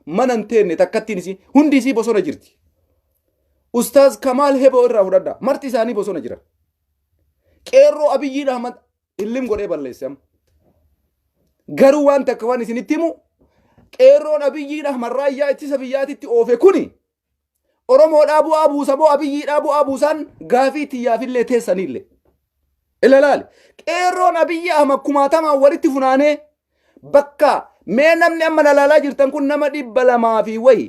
mana hin teenne takkattiin isii hundi isii bosona jirti. Ustaaz Kamaal Heboo irraa fudhadhaa. Marti isaanii bosona jiran. Qeerroo Abiyyiin Ahmad illim godhee balleesse amma. Garuu waan takka waan isinitti himu qeerroon Abiyyiin Ahmad raayyaa ittisa biyyaatitti oofe kuni Oromoodhaa bu'aa buusa moo Abiyyiidhaa bu'aa buusaan gaafii tiyyaafillee teessaniillee. Ilalaali. Qeerroon Abiyyi Ahmad kumaatamaan walitti funaanee bakka mee namni amma na laalaa jirtan kun nama 200 fi wayi.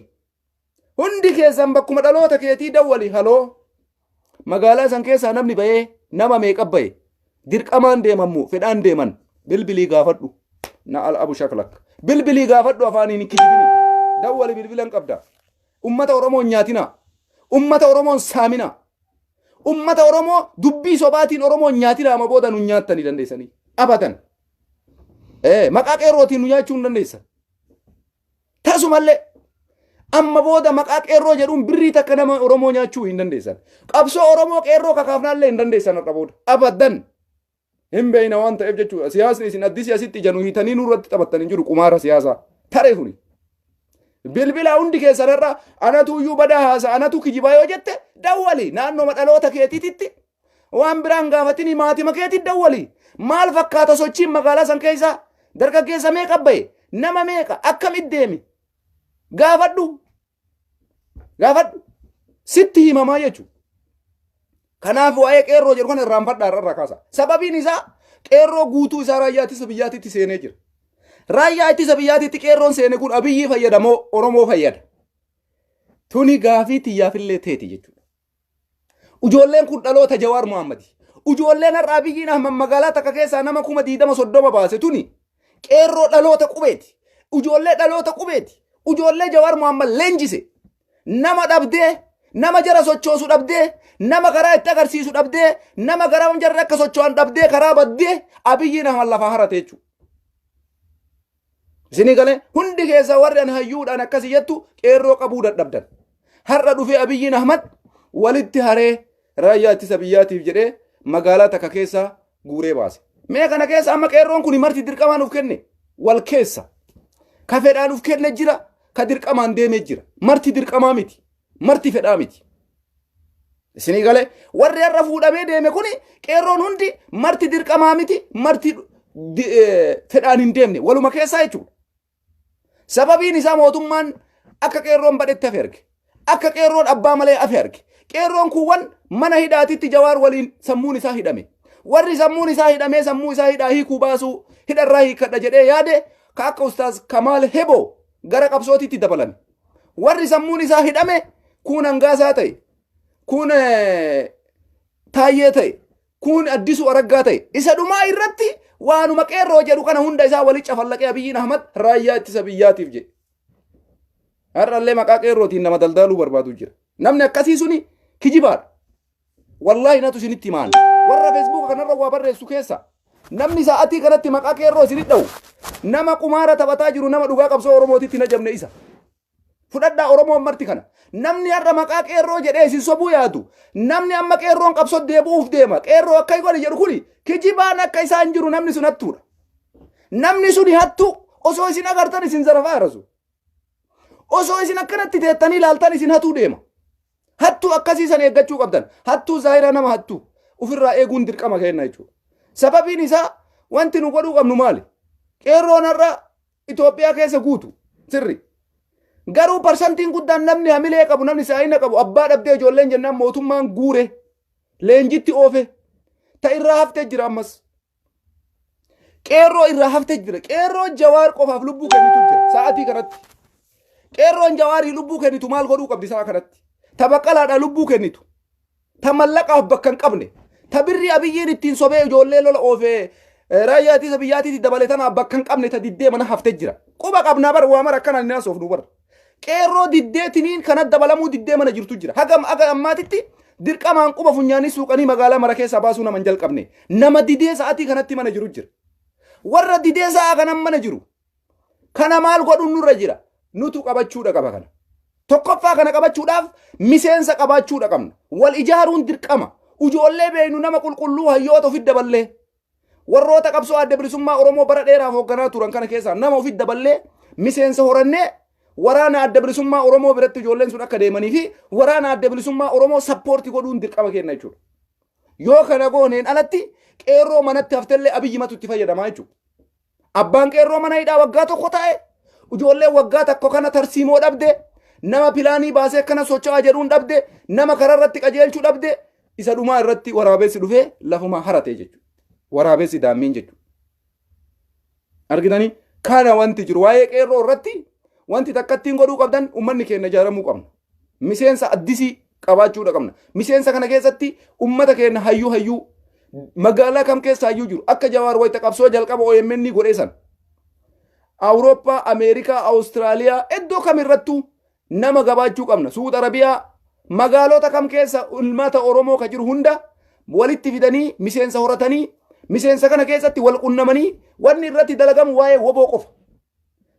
Hundi keessan bakkuma dhaloota keetii dawwali haloo. Magaalaa san keessaa namni bahee nama meeqa bahe dirqamaan deeman moo fedhaan deeman bilbilii gaafadhu. Na al abu shaklak. Bilbilii gaafadhu afaaniin hin kijibini. Dawwali bilbilan qabda. Ummata Oromoo hin nyaatinaa. Ummata Oromoo hin saaminaa. Ummata Oromoo dubbii sobaatiin Oromoo hin nyaatinaa amma booda nu nyaattanii dandeessanii. Abadan. Maqaa qeerrootiin nu nyaachuu hin dandeessan. Tasumallee amma booda maqaa qeerroo jedhuun birrii takka nama Oromoo nyaachuu hin dandeessan. Qabsoo Oromoo qeerroo kakaafnaallee hin dandeessan har'a booda. Abadan. Hin beeyna waan ta'eef jechuudha. Siyaasni isin addisii asitti ija nu hiitanii nurratti taphattan hin jiru qumaara siyaasaa. Taree kuni. Bilbila hundi keessan irra anatu iyyuu badaa haasa anatu kijibaa yoo jette dawwali naannoma dhaloota keetiititti waan biraan gaafatini maatima keetit dawwali maal fakkaata sochiin magaalaa san keessaa dargaggeessa meeqa bahe nama meeqa akkamit deeme gaafadhu gaafadhu sitti himamaa jechuudha. Kanaaf waa'ee qeerroo jedhu kana irraanfadhaa irraa kaasa. Sababiin isaa qeerroo guutuu isaa raayyaa ittisa biyyaatitti seenee jira. Raayyaa ittisa biyyaatitti qeerroon seene kun Abiyyii fayyada moo Oromoo fayyada? Tuni gaafii tiyyaafillee teeti jechuudha. Ijoolleen kun dhaloota Jawaar Muhammadi. Ijoolleen har'a Abiyyiin Ahmad magaalaa takka keessaa nama 20,000 30 baase tuni qeerroo dhaloota qubeeti. Ijoollee dhaloota qubeeti. Ijoollee Jawaar Muhammad leenjise. Nama dhabdee, nama jara sochoosu dhabdee, nama karaa itti agarsiisu dhabdee, nama karaa jarri akka socho'an dhabdee karaa baddee Abiyyiin Ahmad lafaa harate jechuudha. Isinii galee hundi keessaa warri ani hayyuudhaan akkasii jettu qeerroo qabuu dadhabdan. Har'a dhufee Abiyyiin Ahmad walitti haree raayyaa ittisa biyyaatiif jedhee magaalaa takka keessaa guuree baase. Mee kana keessa amma qeerroon kun marti dirqamaan of kenne wal keessa. Ka fedhaan of kenne jira, ka dirqamaan deemee jira. Marti dirqamaa miti, marti fedhaa miti. Isinii galee warri har'a fuudhamee deeme kuni qeerroon hundi marti dirqamaa miti, marti fedhaan hin deemne waluma keessaa jechuudha. Sababiin isaa mootummaan akka qeerroon badhetti hafe arge. Akka qeerroon abbaa malee hafe arge. Qeerroon kuuwwan mana hidhaatitti Jawaar waliin sammuun isaa hidhame. Warri sammuun isaa hidhamee sammuu isaa hidhaa hiikuu baasuu hidharraa hiikkadha jedhee yaade ka akka Ustaaz Kamaal Heboo gara qabsootitti dabalame. Warri sammuun isaa hidhame kuun Hangaasaa ta'e, kuun Taayyee ta'e, Kun Addisuu Araggaa ta'e. Isa dhumaa irratti waanuma qeerroo jedhu kana hunda isaa walitti cafallaqee Abiyyiin Ahmad raayyaa ittisa biyyaatiif jedhe. Har'allee maqaa qeerrootiin nama daldaaluu barbaadu jira. Namni akkasii suni kijibaadha. Wallaahi natu isinitti himaan. Warra feesbuuka kanarra waa barreessu keessa namni sa'atii kanatti maqaa qeerroo isinit dha'u nama qumaara taphataa jiru nama dhugaa qabsoo Oromootitti hin ajabne isa. Fudhadhaa Oromoon marti kana. Namni har'a maqaa qeerroo jedhee isin sobuu yaadu. Namni amma qeerroon qabsoo deebi'uuf deema. Qeerroo akka godhi jedhu kuni kijibaan akka isaan jiru namni sun hattuudha. Namni suni hattuu osoo isin agartan isin zarafaa harasu. Osoo isin akkanatti teettanii ilaaltan isin hatuu deema. Hattuu akkasii san eeggachuu qabdan. Hattuu zaahiraa nama hattuu ofirraa eeguun dirqama kenna jechuudha. Sababiin isaa wanti nu godhuu qabnu maali? Qeerroon har'a Itoophiyaa keessa guutu sirri. Garuu parsantiin guddaan namni hamilee qabu namni saayina qabu abbaa dhabdee ijoolleen jennaan mootummaan guure leenjitti oofe ta irraa haftee jira ammas. Qeerroo irraa haftee jira. Qeerroo Jawaar qofaaf lubbuu kennitu jira sa'aatii kanatti. Qeerroon Jawaarii lubbuu kennitu maal godhuu qabdi sa'a kanatti? Ta Baqqalaadhaa lubbuu kennitu. Ta mallaqaaf bakka hin qabne, ta birrii Abiyyiin ittiin sobee ijoollee lola oofee raayyaa ittisa biyyaatiitti dabale tanaaf bakka hin qabne ta diddee mana haftee jira. Quba qabnaa bar waa mara akkanaan hin haasofnu bar. Qeerroo diddee tiniin kana dabalamuu diddee mana jirtu jira. Haga haga ammaatitti dirqamaan quba funyaanii suuqanii magaalaa mara keessaa baasuu nama hin jalqabne. Nama didee sa'atii kanatti mana jiru jira. Warra didee sa'a kanan mana jiru. Kana maal godhuun nurra jira? Nutu qabachuudha qaba kana. Tokkoffaa kana qabachuudhaaf miseensa qabaachuudha qabna. Wal ijaaruun dirqama. Ijoollee beeknu nama qulqulluu hayyoota ofitti daballee. Warroota qabsoo adda bilisummaa Oromoo bara dheeraaf hoogganaa turan kana keessaa nama ofitti daballee miseensa horannee waraana Adda Bilisummaa Oromoo biratti ijoolleen sun akka deemanii fi waraana Adda Bilisummaa Oromoo support godhuun dirqama kenna jechuudha. Yoo kana gooneen alatti qeerroo manatti haftellee Abiyyi matu itti fayyadamaa jechuudha. Abbaan qeerroo mana hidhaa waggaa tokko taa'e, ijoolleen waggaa tokko kana tarsiimoo dhabde, nama pilaanii baasee akkana socho'aa jedhuun dhabde, nama karaa irratti qajeelchuu dhabde, isa dhumaa irratti waraabessi dhufee lafuma harate jechuudha. Waraabessi daammiin jechuudha. Argitanii, kana wanti jiru waa'ee qeerroo irratti wanti takkattiin godhuu qabdan, uummanni keenya ijaaramuu qabna. Miseensa addisii qabaachuudha qabna. Miseensa kana keessatti ummata keenya hayyuu hayyuu magaalaa kam keessa hayyuu jiru, akka Jawaar wayita qabsoo jalqaba OMN godhee san. Awurooppaa, Ameerikaa, Awustiraaliyaa iddoo kam irrattuu nama gabaachuu qabna. Suud Arabiyaa, magaalota kam keessa uummata Oromoo ka jiru hunda walitti fidanii miseensa horatanii, miseensa kana keessatti wal qunnamanii, wanni irratti dalagamu waa'ee WBO qofa.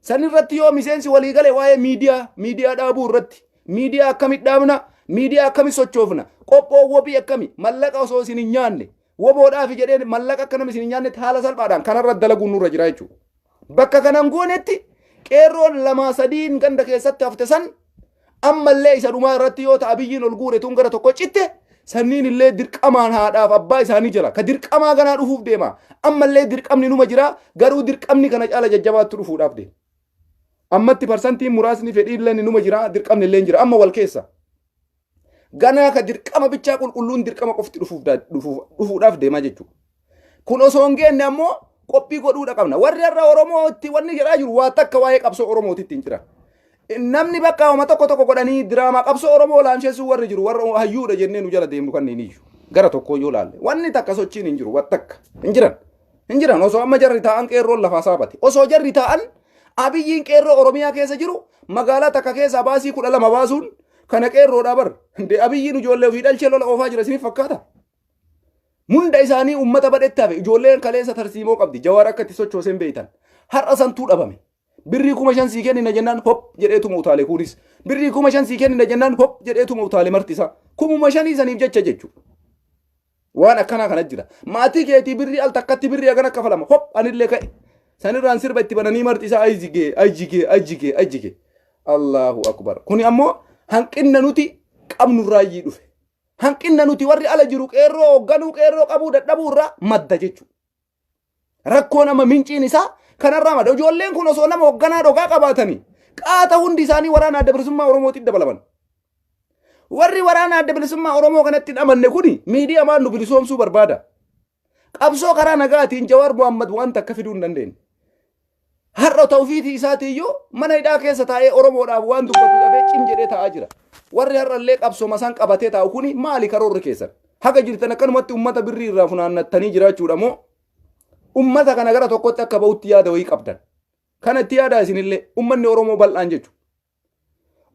San irratti yoo miseensi walii gale, waa'ee miidiyaa, miidiyaa dhaabuu irratti, miidiyaa akkamitti dhaabna, miidiyaa akkamitti sochoofna, qophoo wobii akkami, mallaqa osoo isin hin nyaanne, WBOdhaafi jedhee mallaqa akka nama isin hin nyaannetti haala salphaadhaan kanarra dalaguun nurra jira jechuudha. Bakka kanan goonetti qeerroon lamaa sadiin ganda keessatti hafte san ammallee isa dhumaa irratti yoo ta'a biyyiin ol guure tun gara tokko citte, sanniin illee dirqamaan haadhaaf abbaa isaanii jala ka dirqamaa ganaa dhufuuf deema. Ammallee dirqamni numa jira, garuu dirqamni kana caala jajjabaattu dhufuudhaaf deema. Ammatti parsantiin muraasni fedhii illee numa jira, dirqamni illee jira, amma wal keessa. Ganaa ka dirqama bichaa qulqulluun dirqama qofti dhufuudhaaf deemaa jechuudha. Kun osoo hin geenne ammoo qophii godhuudha qabna. Warri har'a Oromootti wanni jedhaa jiru waa takka waa'ee qabsoo Oromootitti hin jira. Namni bakka homa tokko tokko godhanii diraamaa qabsoo Oromoo laamsheessuu warri jiru warra hayyuudha jennee nu jala deemnu kanneen iyyuu. Gara tokkoo yoo laalle wanni takka sochiin hin jiru, waan takka hin jiran. Hin jiran. Osoo amma jarri taa'an qeerroon lafaa saabate. Osoo jarri taa'an Abiyyiin qeerroo Oromiyaa keessa jiru magaalaa takka keessaa baasii 12 baasuun kana qeerroodhaa bar. De Abiyyiin ijoollee ofii dhalchee lola oofaa jira isiniif fakkaata? Hunda isaanii uummata badhetti hafe. Ijoolleen kaleessa tarsiimoo qabdi. Jawaar akka itti sochooseen beeytan. Har'a santuu dhabame. Birrii 5,000 sii kennina jennaan hop jedheetuma utaale kunis. Birrii 5,000 sii kennina jennaan hop jedheetuma utaale marti isaa. 5,000 saniif jecha jechuudha. Waan akkanaa kana jira. Maatii keetii birrii al takkatti birrii hagana kafalama. Hop, anillee ka'e. Sanirraan sirba itti bananii marti isaa ayjigee ayjigee ayjigee ayjigee. Allahu akbar. Kuni ammoo hanqinna nuti qabnurraayyii dhufe. Hanqinna nuti warri ala jiru qeerroo hoogganuu, qeerroo qabuu dadhabuu irraa madda jechuudha. Rakkoo nama minciin isaa kanarraa madda. Ijoolleen kun osoo nama hoogganaa dhogaa qabaatanii qaata hundi isaanii waraana Adda Bilisummaa Oromootiin dabalaman. Warri waraana Adda Bilisummaa Oromoo kanatti hin amanne kuni miidiyaa maan nu bilisoomsuu barbaada. Qabsoo karaa nagaatiin Jawaar Mohammad waan takka fiduu hin dandeenye. Har'a ta'ufiitii isaatiiyyuu mana hidhaa keessa taa'ee Oromoodhaaf waan dubbatu dhabee cim jedhee taa'aa jira. Warri har'allee qabsooma isaan qabatee taa'u kuni maali karoorri keessan? Haga jirtan akkanumatti uummata birrii irraa funaannattanii jiraachuudha moo uummata kana gara tokkotti akka ba'utti yaada wayii qabdan? Kana itti yaadaa isinillee, uummanni Oromoo bal'aan jechuudha.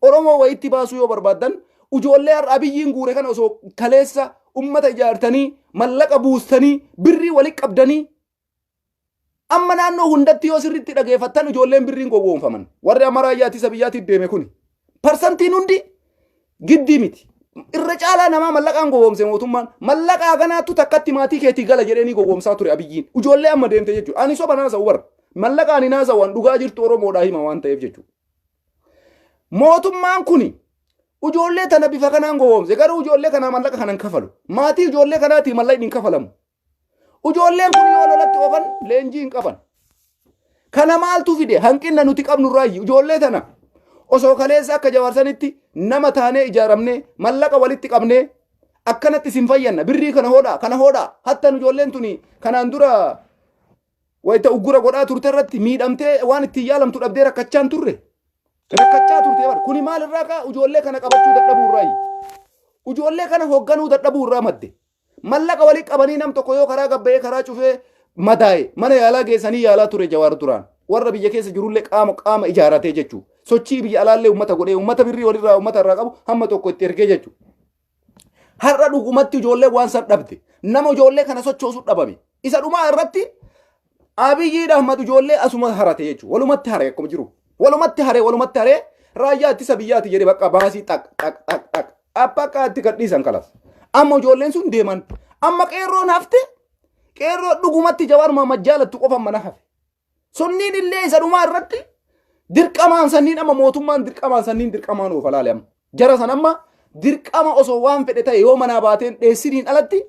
Oromoo wayitti baasuu yoo barbaaddan, ijoollee har'a Abiyyiin guure kana osoo kaleessa uummata ijaartanii, mallaqa buustanii, birrii walitti qabdanii, amma naannoo hundatti yoo sirriitti dhageeffattan ijoolleen birriin gowwoomfaman. Warri amma raayyaa ittisa biyyaatiif deeme kuni parsantiin hundi giddii miti. Irra caalaa namaa mallaqaan gowwoomse mootummaan. Mallaqa haganaattu takkatti maatii keetii gala jedhee ni gowwoomsaa ture Abiyyiin. Ijoollee amma deemte jechuudha. Ani soba naasa'u bara. Mallaqa ani naasa'u an dhugaa jirtu Oromoodhaa hima waan ta'eef jechuudha. Mootummaan kuni ijoollee tana bifa kanaan gowwoomse, garuu ijoollee kanaa mallaqa kanan kafalu. Maatii ijoollee kanaatii mallaqni hin kafalamu. Ijoolleen kun yoo lolatti oofan leenjii hin qaban. Kana maaltu fide? Hanqina nuti qabnu irraayi. Ijoollee tana osoo kaleessa akka Jawaarsanitti nama taanee ijaaramnee, mallaqa walitti qabnee, akkanatti isin fayyanna, birrii kana hodhaa, kana hodhaa, hattan ijoolleen tuni kanaan dura wayita uggura godhaa turte irratti miidhamtee waan ittiin yaalamtu dhabdee rakkachaa turre. Rakkachaa turte bar. Kuni maal irraa ka'a? Ijoollee kana qabachuu dadhabuu irraayi. Ijoollee kana hoogganuu dadhabuu irraa madde. Mallaqa walitti qabanii nam tokko yoo karaa gabbayee karaa cufee madaa'e mana yaalaa geessanii yaalaa ture Jawaar duraan. Warra biyya keessa jirullee qaama qaama ijaaratee jechuudha. Sochii biyya alaallee uummata godhee, uummata birrii walirraa uummata irraa qabu hamma tokko itti ergee jechuudha. Har'a dhugumatti ijoollee waan san dhabde. Nama ijoollee kana sochoosu dhabame. Isa dhumaa irratti Abiyyiin Ahmad ijoollee asuma harate jechuudha. Walumatti hare akkuma jiru. Walumatti haree, walumatti haree, raayyaa ittisa biyyaati jedhee bakka baasii xaq xaq xaq xaq bakka itti gadhiisan kalas. Amma ijoolleen sun deeman. Amma qeerroon hafte, qeerroo dhugumatti Jawaar Mohammad jaalattu qofa mana hafe. Sunniin illee isa dhumaa irratti Dirqamaan sanniin amma mootummaan dirqamaan sanniin dirqamaan oofa laale amma. Jara san amma dirqama osoo waan fedhe ta'e yoo manaa baateen dheessiniin alatti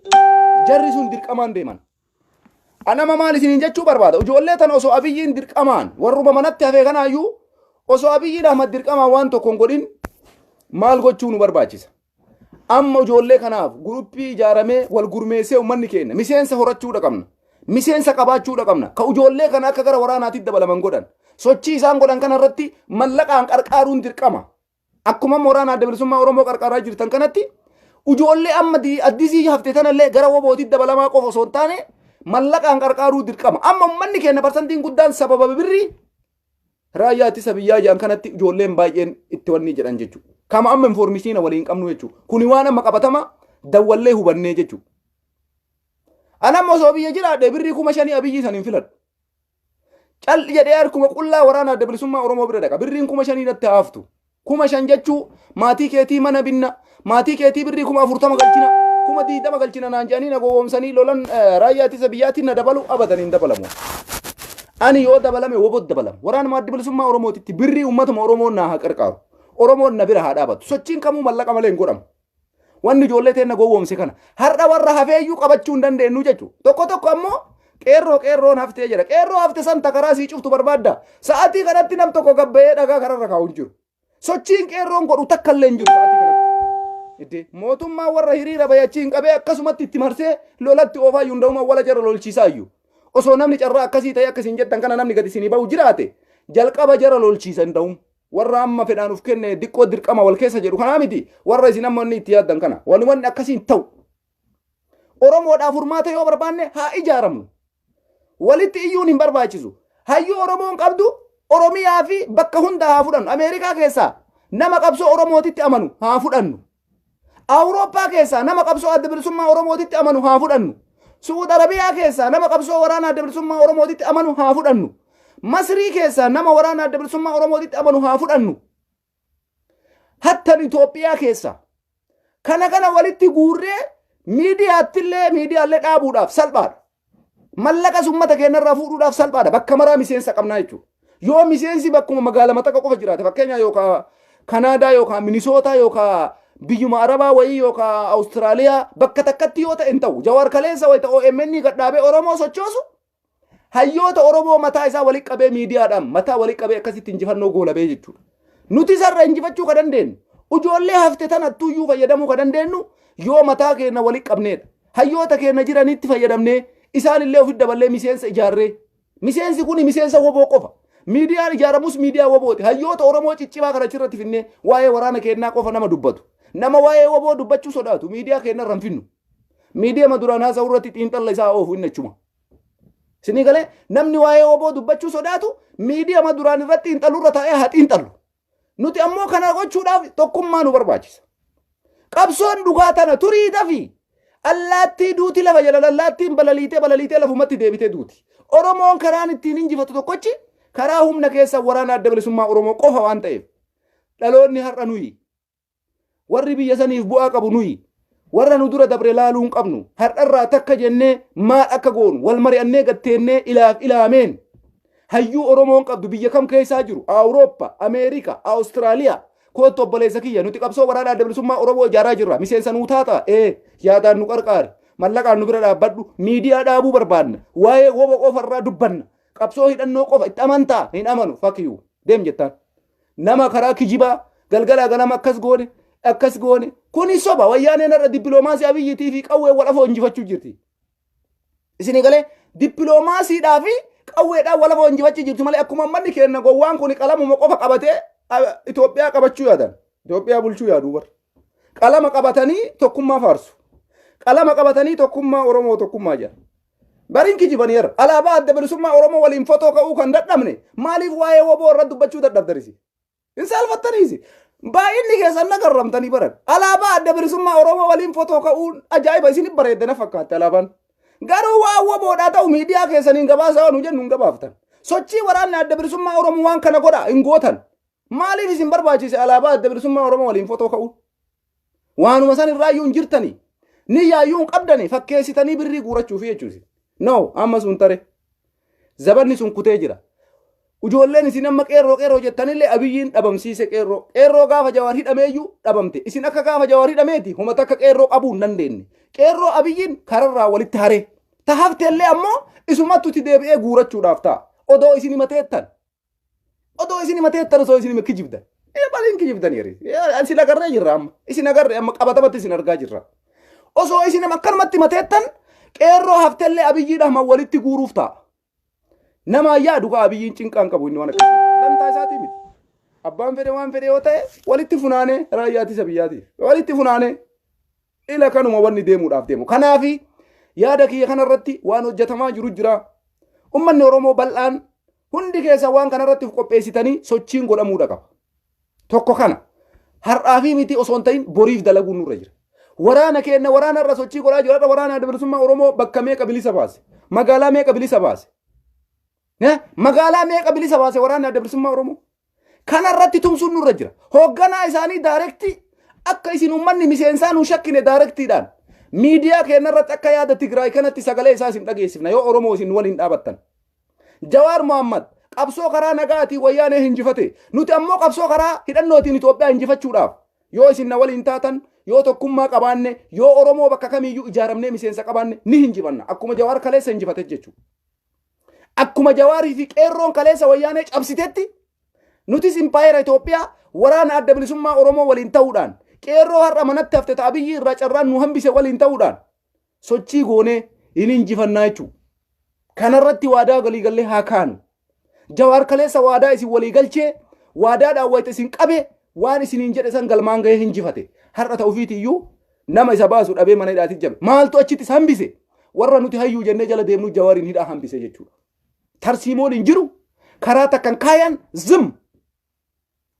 jarri sun dirqamaan deeman. Anama maal isiniin jechuu barbaada? Ijoollee tana osoo Abiyyiin dirqamaan warruma manatti hafee kanaayyuu osoo Abiyyiin Ahmad dirqamaan waan tokko hin godhin maal gochuu nu barbaachisa? Amma ijoollee kanaaf guruppii ijaaramee wal gurmeessee uummanni keenya miseensa horachuudha qabna. Miseensa qabaachuudha qabna. Ka ijoollee kana akka gara waraanaatti dabalaman godhan. Sochii isaan godhan kana irratti mallaqaan qarqaaruun dirqama. Akkuma amma waraana Adda Bilisummaa Oromoo qarqaaraa jirtan kanatti ijoollee amma addisii hafte tanallee gara wobootitti dabalamaa qofa osoo hin taane mallaqaan qarqaaruu dirqama. Amma uummanni keenya parsantiin guddaan sababa birrii raayyaa ittisa biyyaa jedhan kanatti ijoolleen baay'een itti wanni jedhan jechuudha. Kama amma infoormishiina waliin qabnu jechuudha. Kuni waan amma qabatama dawwallee hubannee jechuudha. An amma osoo biyya jiraadhe birrii 5,000 Abiyyii san hin filadhu. Calli jedhee harkuma qullaa waraana Adda Bilisummaa Oromoo bira dhaqa. Birriin 5,000 natti haa haftu. 5,000 jechuu maatii keetii mana binna, maatii keetii birrii 40,000 galchina, 20,000 galchina naan jedhanii na gowwoomsanii lolan raayyaa ittisa biyyaatiin na dabalu abadan hin dabalamu. Ani yoo dabalame wbo dabalama. Waraanuma Adda Bilisummaa Oromootitti birrii uummatuma Oromoon naa haa qarqaaru. Oromoon na bira haa dhaabatu. Sochiin kamuu mallaqa malee hin godhamu. Wanni ijoollee teenna gowwoomse kana. Har'a warra hafeeyyuu qabachuu hin dandeenyu jechuudha. Tokko tokko ammoo qeerroo qeerroon haftee jedha. Qeerroo hafte san takaraa sii cuftu barbaadda. Sa'aatii kanatti nam tokko gabbayee dhagaa kararra kaa'u hin jiru. Sochiin qeerroon godhu takka illee hin jiru sa'aatii kanatti. Iddee mootummaa warra hiriira bayachiin qabee akkasumatti itti marsee lolatti oofaa iyyuu hunda'uma wala jara lolchiisaa iyyuu. Osoo namni carraa akkasii ta'e akkasiin jettan kana namni gadi isinii bahu jiraate jalqaba jara lolchiisa hin ta'u. Warra amma fedhaan uf kenne diqqoo dirqama wal keessa jedhu kanaa miti warra isin amma inni itti yaaddan kana. Wani wanni akkasii hin ta'u. Oromoodhaaf furmaata yoo barbaanne haa ijaaramnu. Walitti iyyuun hin barbaachisu. Hayyuu Oromoon qabdu Oromiyaa fi bakka hunda haa fudhannu. Ameerikaa keessaa nama qabsoo Oromootitti amanu haa fudhannu. Awurooppaa keessaa nama qabsoo Adda Bilisummaa Oromootitti amanu haa fudhannu. Su'uud Arabiyaa keessaa nama qabsoo waraana Adda Bilisummaa Oromootitti amanu haa fudhannu. Masrii keessaa nama waraana Adda Bilisummaa Oromootitti amanu haa fudhannu. Hattan Itoophiyaa keessaa kana kana walitti guurree miidiyaattillee miidiyaallee dhaabuudhaaf salphaadha. Mallaqas uummata keenyarraa fuudhuudhaaf salphaadha. Bakka maraa miseensa qabnaa jechuudha. Yoo miseensi bakkuma magaalama takka qofa jiraate fakkeenyaa yookaan Kanaadaa yookaan Minisootaa yookaan biyyuma Arabaa wayii yookaan Awustiraaliyaa bakka takkatti yoo ta'e hin ta'u. Jawaar kaleessa wayita OMN gadhaabee Oromoo sochoosu hayyoota Oromoo mataa isaa walitti qabee miidiyaadhaan mataa walitti qabee akkasitti injifannoo goolabee jechuudha. Nuti isarra injifachuu ka dandeenyu ijoollee hafte tanattuyyuu fayyadamuu ka dandeenyu yoo mataa keenya walitti qabneedha. Hayyoota keenya jiranitti fayyadamnee isaanillee ofitti daballee miseensa ijaarree. Miseensi kuni miseensa woboo qofa. Miidiyaan ijaaramus miidiyaa wobooti. Hayyoota Oromoo ciccimaa kana achirratti finnee waa'ee waraana keenyaa qofa nama dubbatu. Nama waa'ee woboo dubbachuu sodaatu miidiyaa keenyarra hin finnu. Miidiyaa duraan haasa'u irratti xiinxalla isaa oofu inni achuma. Isinii galee namni waa'ee woboo dubbachuu sodaatu miidiyaa duraan irratti xiinxalurra taa'ee haa xiinxallu. Nuti ammoo kana gochuudhaaf tokkummaa nu barbaachisa. Qabsoon dhugaa tana turii dafii. Allaattii duuti lafa jala allaattiin balaliitee balaliitee lafumatti deebitee duuti. Oromoon karaan ittiin injifatu tokkochi karaa humna keessa waraana Adda Bilisummaa Oromoo qofa waan ta'eef dhaloonni har'a nuyi warri biyya saniif bu'aa qabu nuyi warra nu dura dabre laaluu hin qabnu har'arraa takka jennee maal akka goonu wal mari'annee gatteennee ilaaf ilaameen hayyuu Oromoon qabdu biyya kam keessaa jiru Awurooppaa, Ameerika, Awustiraaliyaa koottu obboleessa kiyya nuti qabsoo waraana Adda Bilisummaa Oromoo ijaaraa jirra miseensa nuu taata ee yaadaan nu qarqaari mallaqaan nu bira dhaabbadhu miidiyaa dhaabuu barbaadna waa'ee wobo qofarraa dubbanna qabsoo hidhannoo qofa itti amantaa hin amanu fuck you deem jettaan nama karaa kijibaa galgalaa ganama akkas goone akkas goone kuni soba wayyaaneen har'a dippiloomaasii Abiyyiitii fi qawwee wal afoo injifachuu jirti. Isinii galee dippiloomaasiidhaa fi qawweedhaan wal afoo injifachuu jirti malee akkuma manni keenya gowwaan kun qalamuma qofa qabatee Itoophiyaa qabachuu yaadan. Itoophiyaa bulchuu yaaduu bar. Qalama qabatanii tokkummaa faarsu. Qalama qabatanii tokkummaa Oromoo tokkummaa jedha. Bariin kijibaniira. Alaabaa Adda Bilisummaa Oromoo waliin fotoo ka'uu kan dadhabne maaliif waa'ee woboo irratti dubbachuu dadhabdanisi? Hin saalfattaniisi. Baay'inni keessan na garramtanii baran. Alaabaa Adda Bilisummaa Oromoo waliin fotoo ka'uun ajaa'iba isin bareedde na fakkaatte alaabaan. Garuu waan woboodhaa ta'u miidiyaa keessaniin gabaasaa nu jennu hin gabaaftan. Sochii waraanni Adda Bilisummaa Oromoo waan kana godha hin gootan. Maaliif isin barbaachise alaabaa Adda Bilisummaa Oromoo waliin fotoo ka'uun? Waanuma san irraayyuu hin jirtanii. Ni yaayyuu hin qabdanii fakkeessitanii birrii guurachuufi jechuusi. No, amma sun tare. Zabanni sun kutee jira. Ijoolleen isin amma qeerroo qeerroo jettanillee Abiyyiin dhabamsiise qeerroo. Qeerroo gaafa Jawaar hidhameeyyuu dhabamte. Isin akka gaafa Jawaar hidhameeti homa takka qeerroo qabuu hin dandeenye. Qeerroo Abiyyiin kararraa walitti haree. Ta haftellee ammoo isumattu itti deebi'ee guurachuudhaaf ta'a. Odoo isin himateettan. Odoo isin himateettan osoo isin hima kijibdan. Baliin kijibdan yeri. Isin agarree jirra amma. Isin agarree amma qabatamatti isin argaa jirra. Osoo isin akkanumatti himateettan qeerroo haftellee Abiyyiidhaan walitti guuruuf ta'a. Nama yaadu kaa Abiyyiin cinqaan qabu inni waan akkasii. Dantaa isaatii miti. Abbaan fedhe waan fedhe yoo ta'e walitti funaanee raayyaa ittisa biyyaatiif. Walitti funaanee ila kanuma wanni deemuudhaaf deemu. Kanaafi yaada kiyya kanarratti waan hojjetamaa jiru jira. Uummanni Oromoo bal'aan hundi keessa waan kanarratti of qopheessitanii sochiin godhamuudha qaba. Tokko kana. Har'aa fi miti osoo hin ta'in boriif dalaguun nurra jira. Waraana keenya waraana irra sochii godhaa jiru. Har'a waraana Adda Bilisummaa Oromoo bakka meeqa bilisa baase? Magaalaa meeqa bilisa baase? Magaalaa meeqa bilisa baase waraanni Adda Bilisummaa Oromoo? Kana irratti tumsuun nurra jira. Hoogganaa isaanii daarektii akka isin uummanni miseensaa nu shakkine daarektiidhaan miidiyaa keenya irratti akka yaada Tigraay kanatti sagalee isaa isin dhageessifna yoo Oromoo isin waliin dhaabattan. Jawaar Mohammad qabsoo karaa nagaatiin wayyaanee hinjifate. Nuti ammoo qabsoo karaa hidhannootiin Itoophiyaa hinjifachuudhaaf yoo isin na waliin taatan, yoo tokkummaa qabaanne, yoo Oromoo bakka kamiiyyuu ijaaramnee miseensa qabaanne ni hinjifanna. Akkuma Jawaar kaleessa hinjifate jechuudha. Akkuma Jawaarii fi qeerroon kaleessa wayyaanee cabsitetti nutis impaayera Itoophiyaa waraana adda bilisummaa Oromoo waliin ta'uudhaan qeerroo har'a manatti hafte ta'a biyyi irraa carraan nu hambise waliin ta'uudhaan sochii goonee hin injifannaa jechuudha. Kanarratti waadaa walii gallee haa kaanu. Jawaar kaleessa waadaa isin walii galchee waadaadhaan wayita isin qabe waan isiniin jedhe san galmaan gahee hinjifate. Har'a ta'ufiiti iyyuu nama isa baasu dhabee mana hidhaatti jabe. Maaltu achitti isa hambise? Warra nuti hayyuu jennee jala deemnu Jawaariin hidhaa hambise jechuudha. Tarsiimoon hin jiru. Karaa takkan kaayan zim.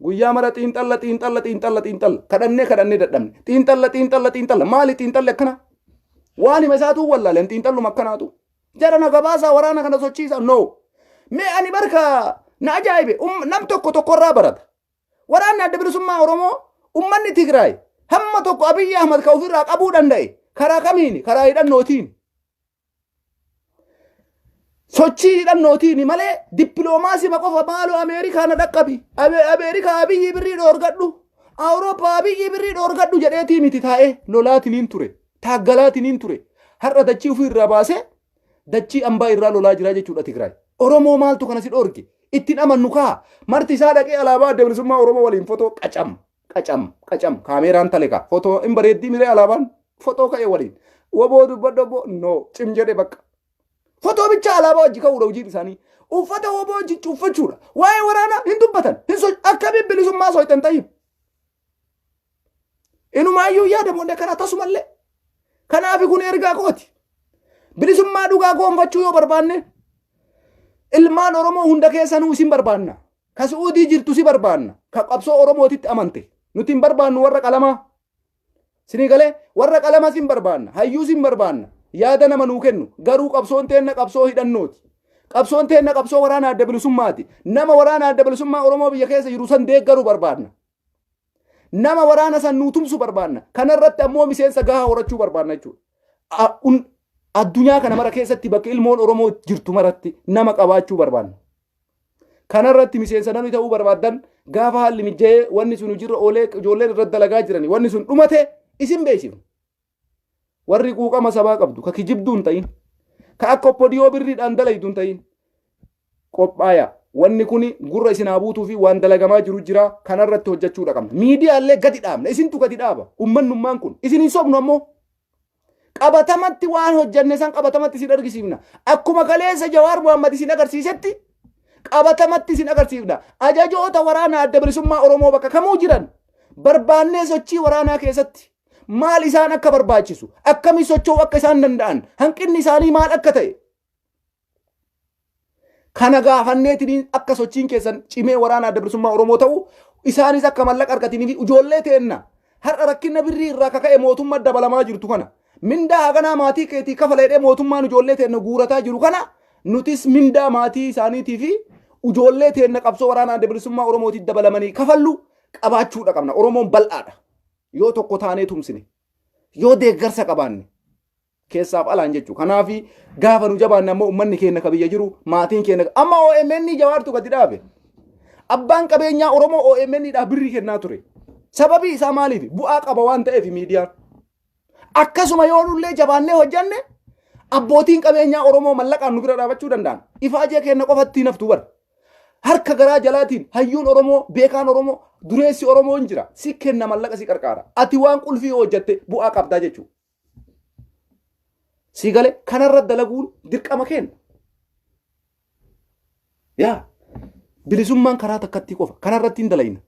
Guyyaa mara xiinxalla xiinxalla xiinxalla xiinxalla kadhannee kadhannee dadhabne xiinxalla xiinxalla xiinxalla maali xiinxalli akkana waan hima isaatuu wallaaleen xiinxalluma akkanaatu jara na gabaasaa waraana kana sochiisa no mee ani barka na ajaa'ibe nam tokko tokkorraa barata waraanni adda bilisummaa Oromoo ummanni Tigraay hamma tokko Abiyyi Ahmad ka ofirraa qabuu danda'e karaa kamiini karaa hidhannootiin Sochii hidhannootiin malee dippiloomaasii qofa maaloo Ameerikaa na dhaqqabi. Ameerikaa Abiyyi birrii dhoorgadhu. Awurooppaa Abiyyi birrii dhoorgadhu jedheetii miti taa'ee lolaatiniin ture. Taaggalaatiniin ture. Har'a dachii ofii irraa baasee dachii ambaa irraa lolaa jira jechuudha Tigraay. Oromoo maaltu kana si dhoorge? Ittiin amannu kaa. Marti isaa dhaqee alaabaa adda bilisummaa Oromoo waliin fotoo qacam. Qacam qacam kaameeraan tale kaa fotoo hin bareeddii miree alaabaan fotoo ka'e waliin woboo dubbadhu obbo no cim jedhe bakka. Fotoo bicha alaabaa wajji ka'uudha hojiin isaanii. Uffata woboo wajji uffachuudha. Waa'ee waraanaa hin dubbatan. Hin so akkamiin bilisummaa soitan tayyib. Inumaayyuu yaada booda kana tasumallee. Kanaaf kun ergaa kooti. Bilisummaa dhugaa goonfachuu yoo barbaanne ilmaan Oromoo hunda keessanuu isin barbaanna. Ka Su'uudii jirtu si barbaanna. Ka qabsoo Oromootitti amante. Nuti hin barbaannu warra qalamaa. Sinii galee warra qalamaa sin barbaanna. Hayyuu sin barbaanna. Yaada nama nuu kennu. Garuu qabsoon teenna qabsoo hidhannooti. Qabsoon teenna qabsoo waraana adda bilisummaati. Nama waraana adda bilisummaa Oromoo biyya keessa jiru san deeggaru barbaanna. Nama waraana san nuu tumsu barbaanna. Kanarratti ammoo miseensa gahaa horachuu barbaanna jechuudha. Addunyaa kana mara keessatti bakka ilmoon Oromoo jirtu maratti nama qabaachuu barbaanna. Kanarratti miseensa namni ta'uu barbaaddan gaafa haalli mijja'ee wanni sun hojiirra oolee ijoolleen irratti dalagaa jirani wanni sun dhumate isin beeksifna. Warri quuqama sabaa qabdu ka kijibduu hin ta'in ka akka oppodiyoo birriidhaan dalaydu hin ta'in qophaaya. Wanni kun gurra isin haa buutuu fi waan dalagamaa jiru jira kanarratti hojjechuudha qabna. Miidiyaallee gadi dhaabna isintu gadi dhaaba ummannummaan kun isin hin sobnu ammoo. Qabatamatti waan hojjanne san qabatamatti isin argisiifna. Akkuma kaleessa Jawaar Mohammad isin agarsiisetti qabatamatti isin agarsiifna. Ajajoota waraanaa adda bilisummaa Oromoo bakka kamuu jiran barbaannee sochii waraanaa keessatti maal isaan akka barbaachisu akkamii socho'uu akka isaan danda'an hanqinni isaanii maal akka ta'e Kana gaafanneetiin akka sochiin keessan cimee waraana adda bilisummaa Oromoo ta'u isaanis akka mallaqa argatanii fi ijoollee teenna har'a rakkina birrii irraa kaka'e mootummaa dabalamaa jirtu kana mindaa haganaa maatii keetii kafala jedhee mootummaan ijoollee teenna guurataa jiru kana nutis mindaa maatii isaaniitii fi ijoollee teenna qabsoo waraana adda bilisummaa Oromootiif dabalamanii kafallu qabaachuudha qabna. Oromoon bal'aadha. Yoo tokko taanee tumsine yoo deeggarsa qabaanne. Keessaaf alaan jechuudha. Kanaaf gaafa nu jabaanne ammoo uummanni keenya ka biyya jiru maatiin keenya amma OMN Jawaartu gadi dhaabe. Abbaan qabeenyaa Oromoo OMN dhaa birrii kennaa ture. Sababii isaa maaliif? Bu'aa qaba waan ta'eef miidiyaan. Akkasuma yoo nullee jabaannee hojjanne abbootiin qabeenyaa Oromoo mallaqaan nu bira dhaabachuu danda'an. Ifaajee keenya qofatti hin haftu bara. Harka garaa jalaatiin hayyuun Oromoo, beekaan Oromoo, dureessi Oromoo hin jira. Si kenna mallaqa si qarqaara. Ati waan qulfii yoo hojjatte bu'aa qabdaa jechuudha. Si gale kanarra dalaguun dirqama keenya. Yaa bilisummaan karaa takkatti qofa kanarratti hin dalayna.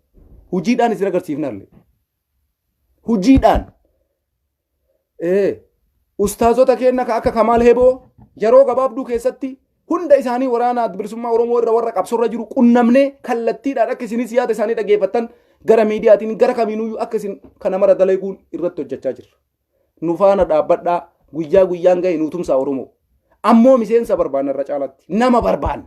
Hojiidhaan isin agarsiifna illee. Hojiidhaan. Ee ustaazota keenya ka akka Kamaal Heboo yeroo gabaabduu keessatti hunda isaanii waraana adda bilisummaa Oromoo irra warra qabsorra jiru qunnamnee kallattiidhaan akka isinis yaada isaanii dhageeffattan gara miidiyaatiin gara kamiinuyyuu akka isin kana mara dalaguun irratti hojjechaa jirra. Nu faana dhaabbadhaa guyyaa guyyaan ga'e nuu tumsaa Oromoo. Ammoo miseensa barbaanna irra caalatti nama barbaanna.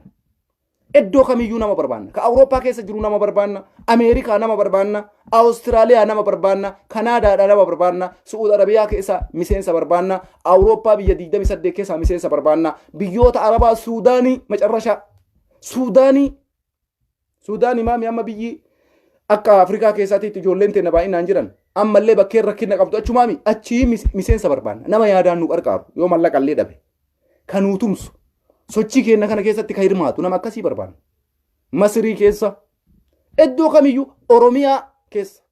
Iddoo kamiyyuu nama barbaanna. Ka Awurooppaa keessa jiru nama barbaanna. Ameerikaa nama barbaanna. Awustiraaliyaa nama barbaanna. Kanaadaadhaa nama barbaanna. Su'uud Arabiyaa keessa miseensa barbaanna. Awurooppaa biyya 28 keessaa miseensa barbaanna. Biyyoota Arabaa Suudaanii macarrashaa. Suudaanii Suudaanii maami amma biyyi akka Afrikaa keessaatti ijoolleen teenya baay'inaan jiran ammallee bakkeen rakkina qabdu achumaami achii miseensa barbaanna. Nama yaadaan nu qarqaaru yoo mallaqa illee dhabe. Kan nuu tumsu sochii keenya kana keessatti kan hirmaatu nama akkasii barbaanna. Masrii keessa iddoo kamiyyuu Oromiyaa keessa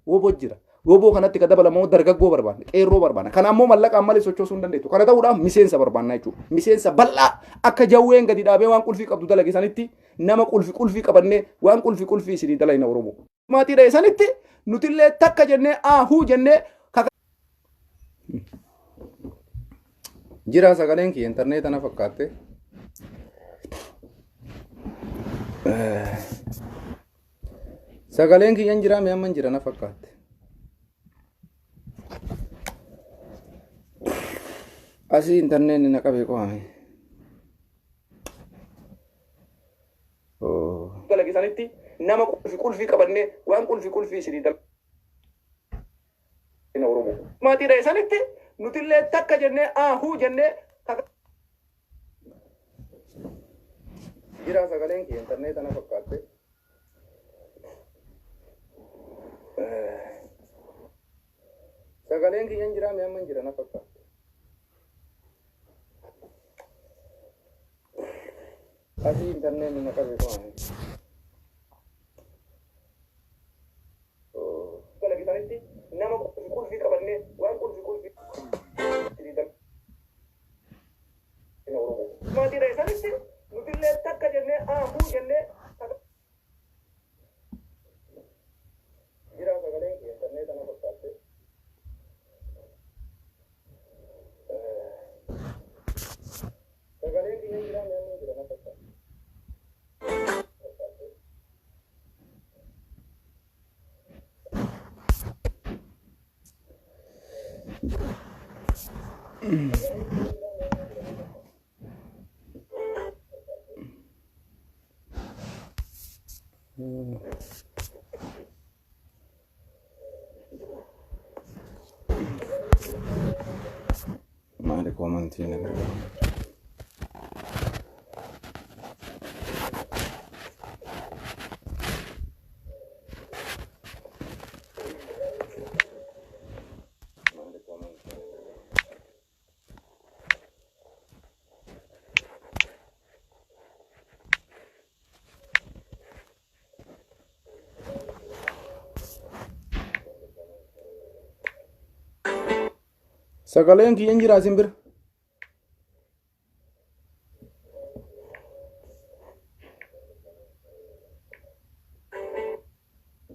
woboo jira. Woboo kanatti kan dabalamu dargaggoo barbaanna, qeerroo barbaanna. Kana ammoo mallaqaan malee sochoosuu hin dandeettu. Kana ta'uudhaaf miseensa barbaanna jechuudha. Miseensa bal'aa akka jawween gadi dhaabee waan qulfii qabdu dalage sanitti nama qulfi qulfii qabannee waan qulfi qulfii isinii dalayna Oromoo. Maatii dha'e sanitti nutillee takka jennee aahuu jennee Jira sagaleen kiyya intarneeta na fakkaatte. Sagaleen kiyya hin jiraa mee amma hin jira na fakkaatte. Asii intarneetni na qabee qo'ame. Dalage sanitti nama qulfi qulfii qabannee waan qulfi qulfii isinii dalagna Oromoo. Maatii dha'e sanitti nutillee takka jennee aahuu jennee Jira sagaleen kiyya intarneeta na fakkaatte. Sagaleen kiyya hin jiraa mee amma hin jira na fakkaatte. Asii intarneetni na qabe qo'ame. Dalage sanitti nama qulfi qulfii qabannee waan qulfi qulfii Maatii dha'e sanitti nutillee takka jennee aahuu jennee Jira sagaleen kiyya intarneeta na fakkaatte. Sagaleen kiyya hin jiraa mee amma hin jira na fakkaatte. Maali koomantii na gargaaru. Sagaleen kiyya hin jiraa isin bira?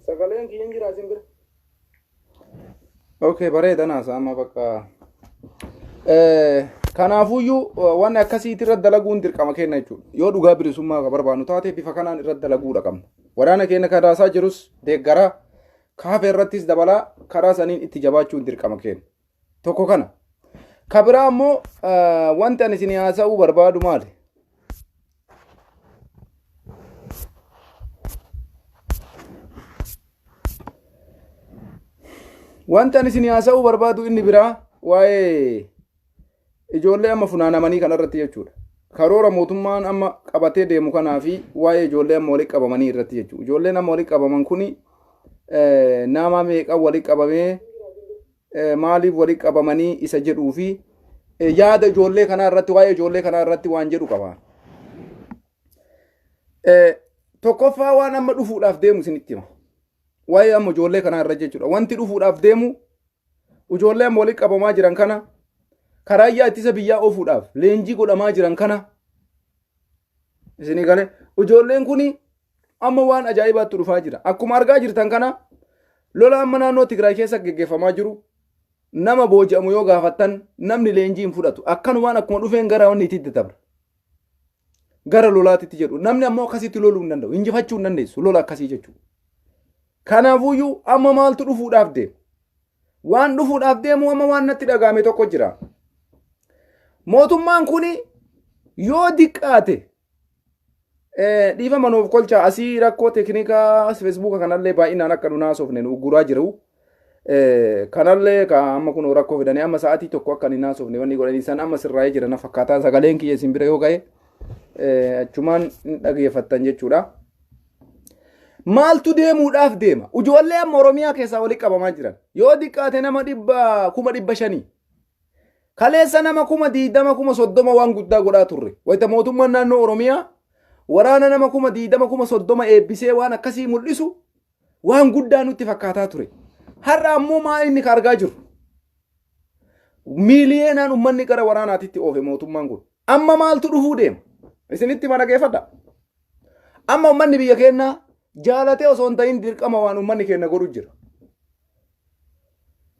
Sagaleen kiyya hin jiraa isin bira? Okay, bareeda naasa amma bakka. Kanaafuyyuu wanni akkasiitti irra dalaguun dirqama keenya jechuudha. Yoo dhugaa bilisummaa ka barbaannu taate bifa kanaan irra dalaguudha qabna. Waraana keenya kan raasaa jirus deeggaraa kaafe irrattis dabalaa karaa saniin itti jabaachuun dirqama keenya. Tokko kana. Ka biraa immoo wanti ani isin haasa'uu barbaadu maali? Wanti ani isin haasa'uu barbaadu inni biraa waa'ee Ijoollee amma funaanamanii kanarratti jechuudha. Karoora mootummaan amma qabatee deemu kanaa fi waa'ee ijoollee amma walitti qabamanii irratti jechuudha. Ijoolleen amma walitti qabaman kuni nama meeqa walitti qabamee, maaliif walitti qabamanii isa jedhuu fi yaada ijoollee kanaa irratti, waa'ee ijoollee kanaa irratti waan jedhu qaba. Tokkoffaa, waan amma dhufuudhaaf deemu isinitti hima. Waa'ee amma ijoollee kanaa irra jechuudha. Wanti dhufuudhaaf deemu, ijoollee amma walitti qabamaa jiran kana, karaayyaa ittisa biyyaa oofuudhaaf leenjii godhamaa jiran kana isinii galee, ijoolleen kuni amma waan ajaa'ibaatti dhufaa jira. Akkuma argaa jirtan kana, lola amma naannoo Tigraay keessa geggeeffamaa jiru, nama booji'amu yoo gaafattan namni leenjii hin fudhatu. Akkanumaan akkuma dhufeen gara wanni itti dabra. Gara lolaatitti jedhu. Namni ammoo akkasitti loluu hin danda'u. Injifachuu hin dandeessu lola akkasii jechuudha. Kanaafuyyuu amma maaltu dhufuudhaaf deema? Waan dhufuudhaaf deemu amma waan natti dhagahame tokko jira. Mootummaan kuni yoo diqqaate, dhiifama nuuf kolcha, asii rakkoo teeknikaa Feesbuuka kanallee baay'inaan akka nu naasofne nu ugguraa jiru. Kanallee ka amma kun rakkoo fidanii amma sa'aatii tokko akka hin naasofne wanni godhanii san amma sirraa'ee jira na fakkaataa. Sagaleen kiyya isin bira yoo ga'e achumaan hin dhageeffattan jechuudha. Maaltu deemuudhaaf deema? Ijoollee amma Oromiyaa keessaa walitti qabamaa jiran. Yoo diqqaate nama 500,000. Kaleessa nama 20,000, 30,000 waan guddaa godhaa turre. Wayita mootummaan naannoo Oromiyaa waraana nama 20,000, 30,000 eebbisee waan akkasii mul'isu waan guddaa nutti fakkaataa ture. Har'a ammoo maal inni ka argaa jiru? Miiliyeenaan uummanni gara waraanaatitti oofe mootummaan kun. Amma maaltu dhufuu deema? Isinitti mana geeffadha. Amma uummanni biyya keenyaa jaalatee osoo hin ta'in dirqama waan uummanni keenya godhu jira.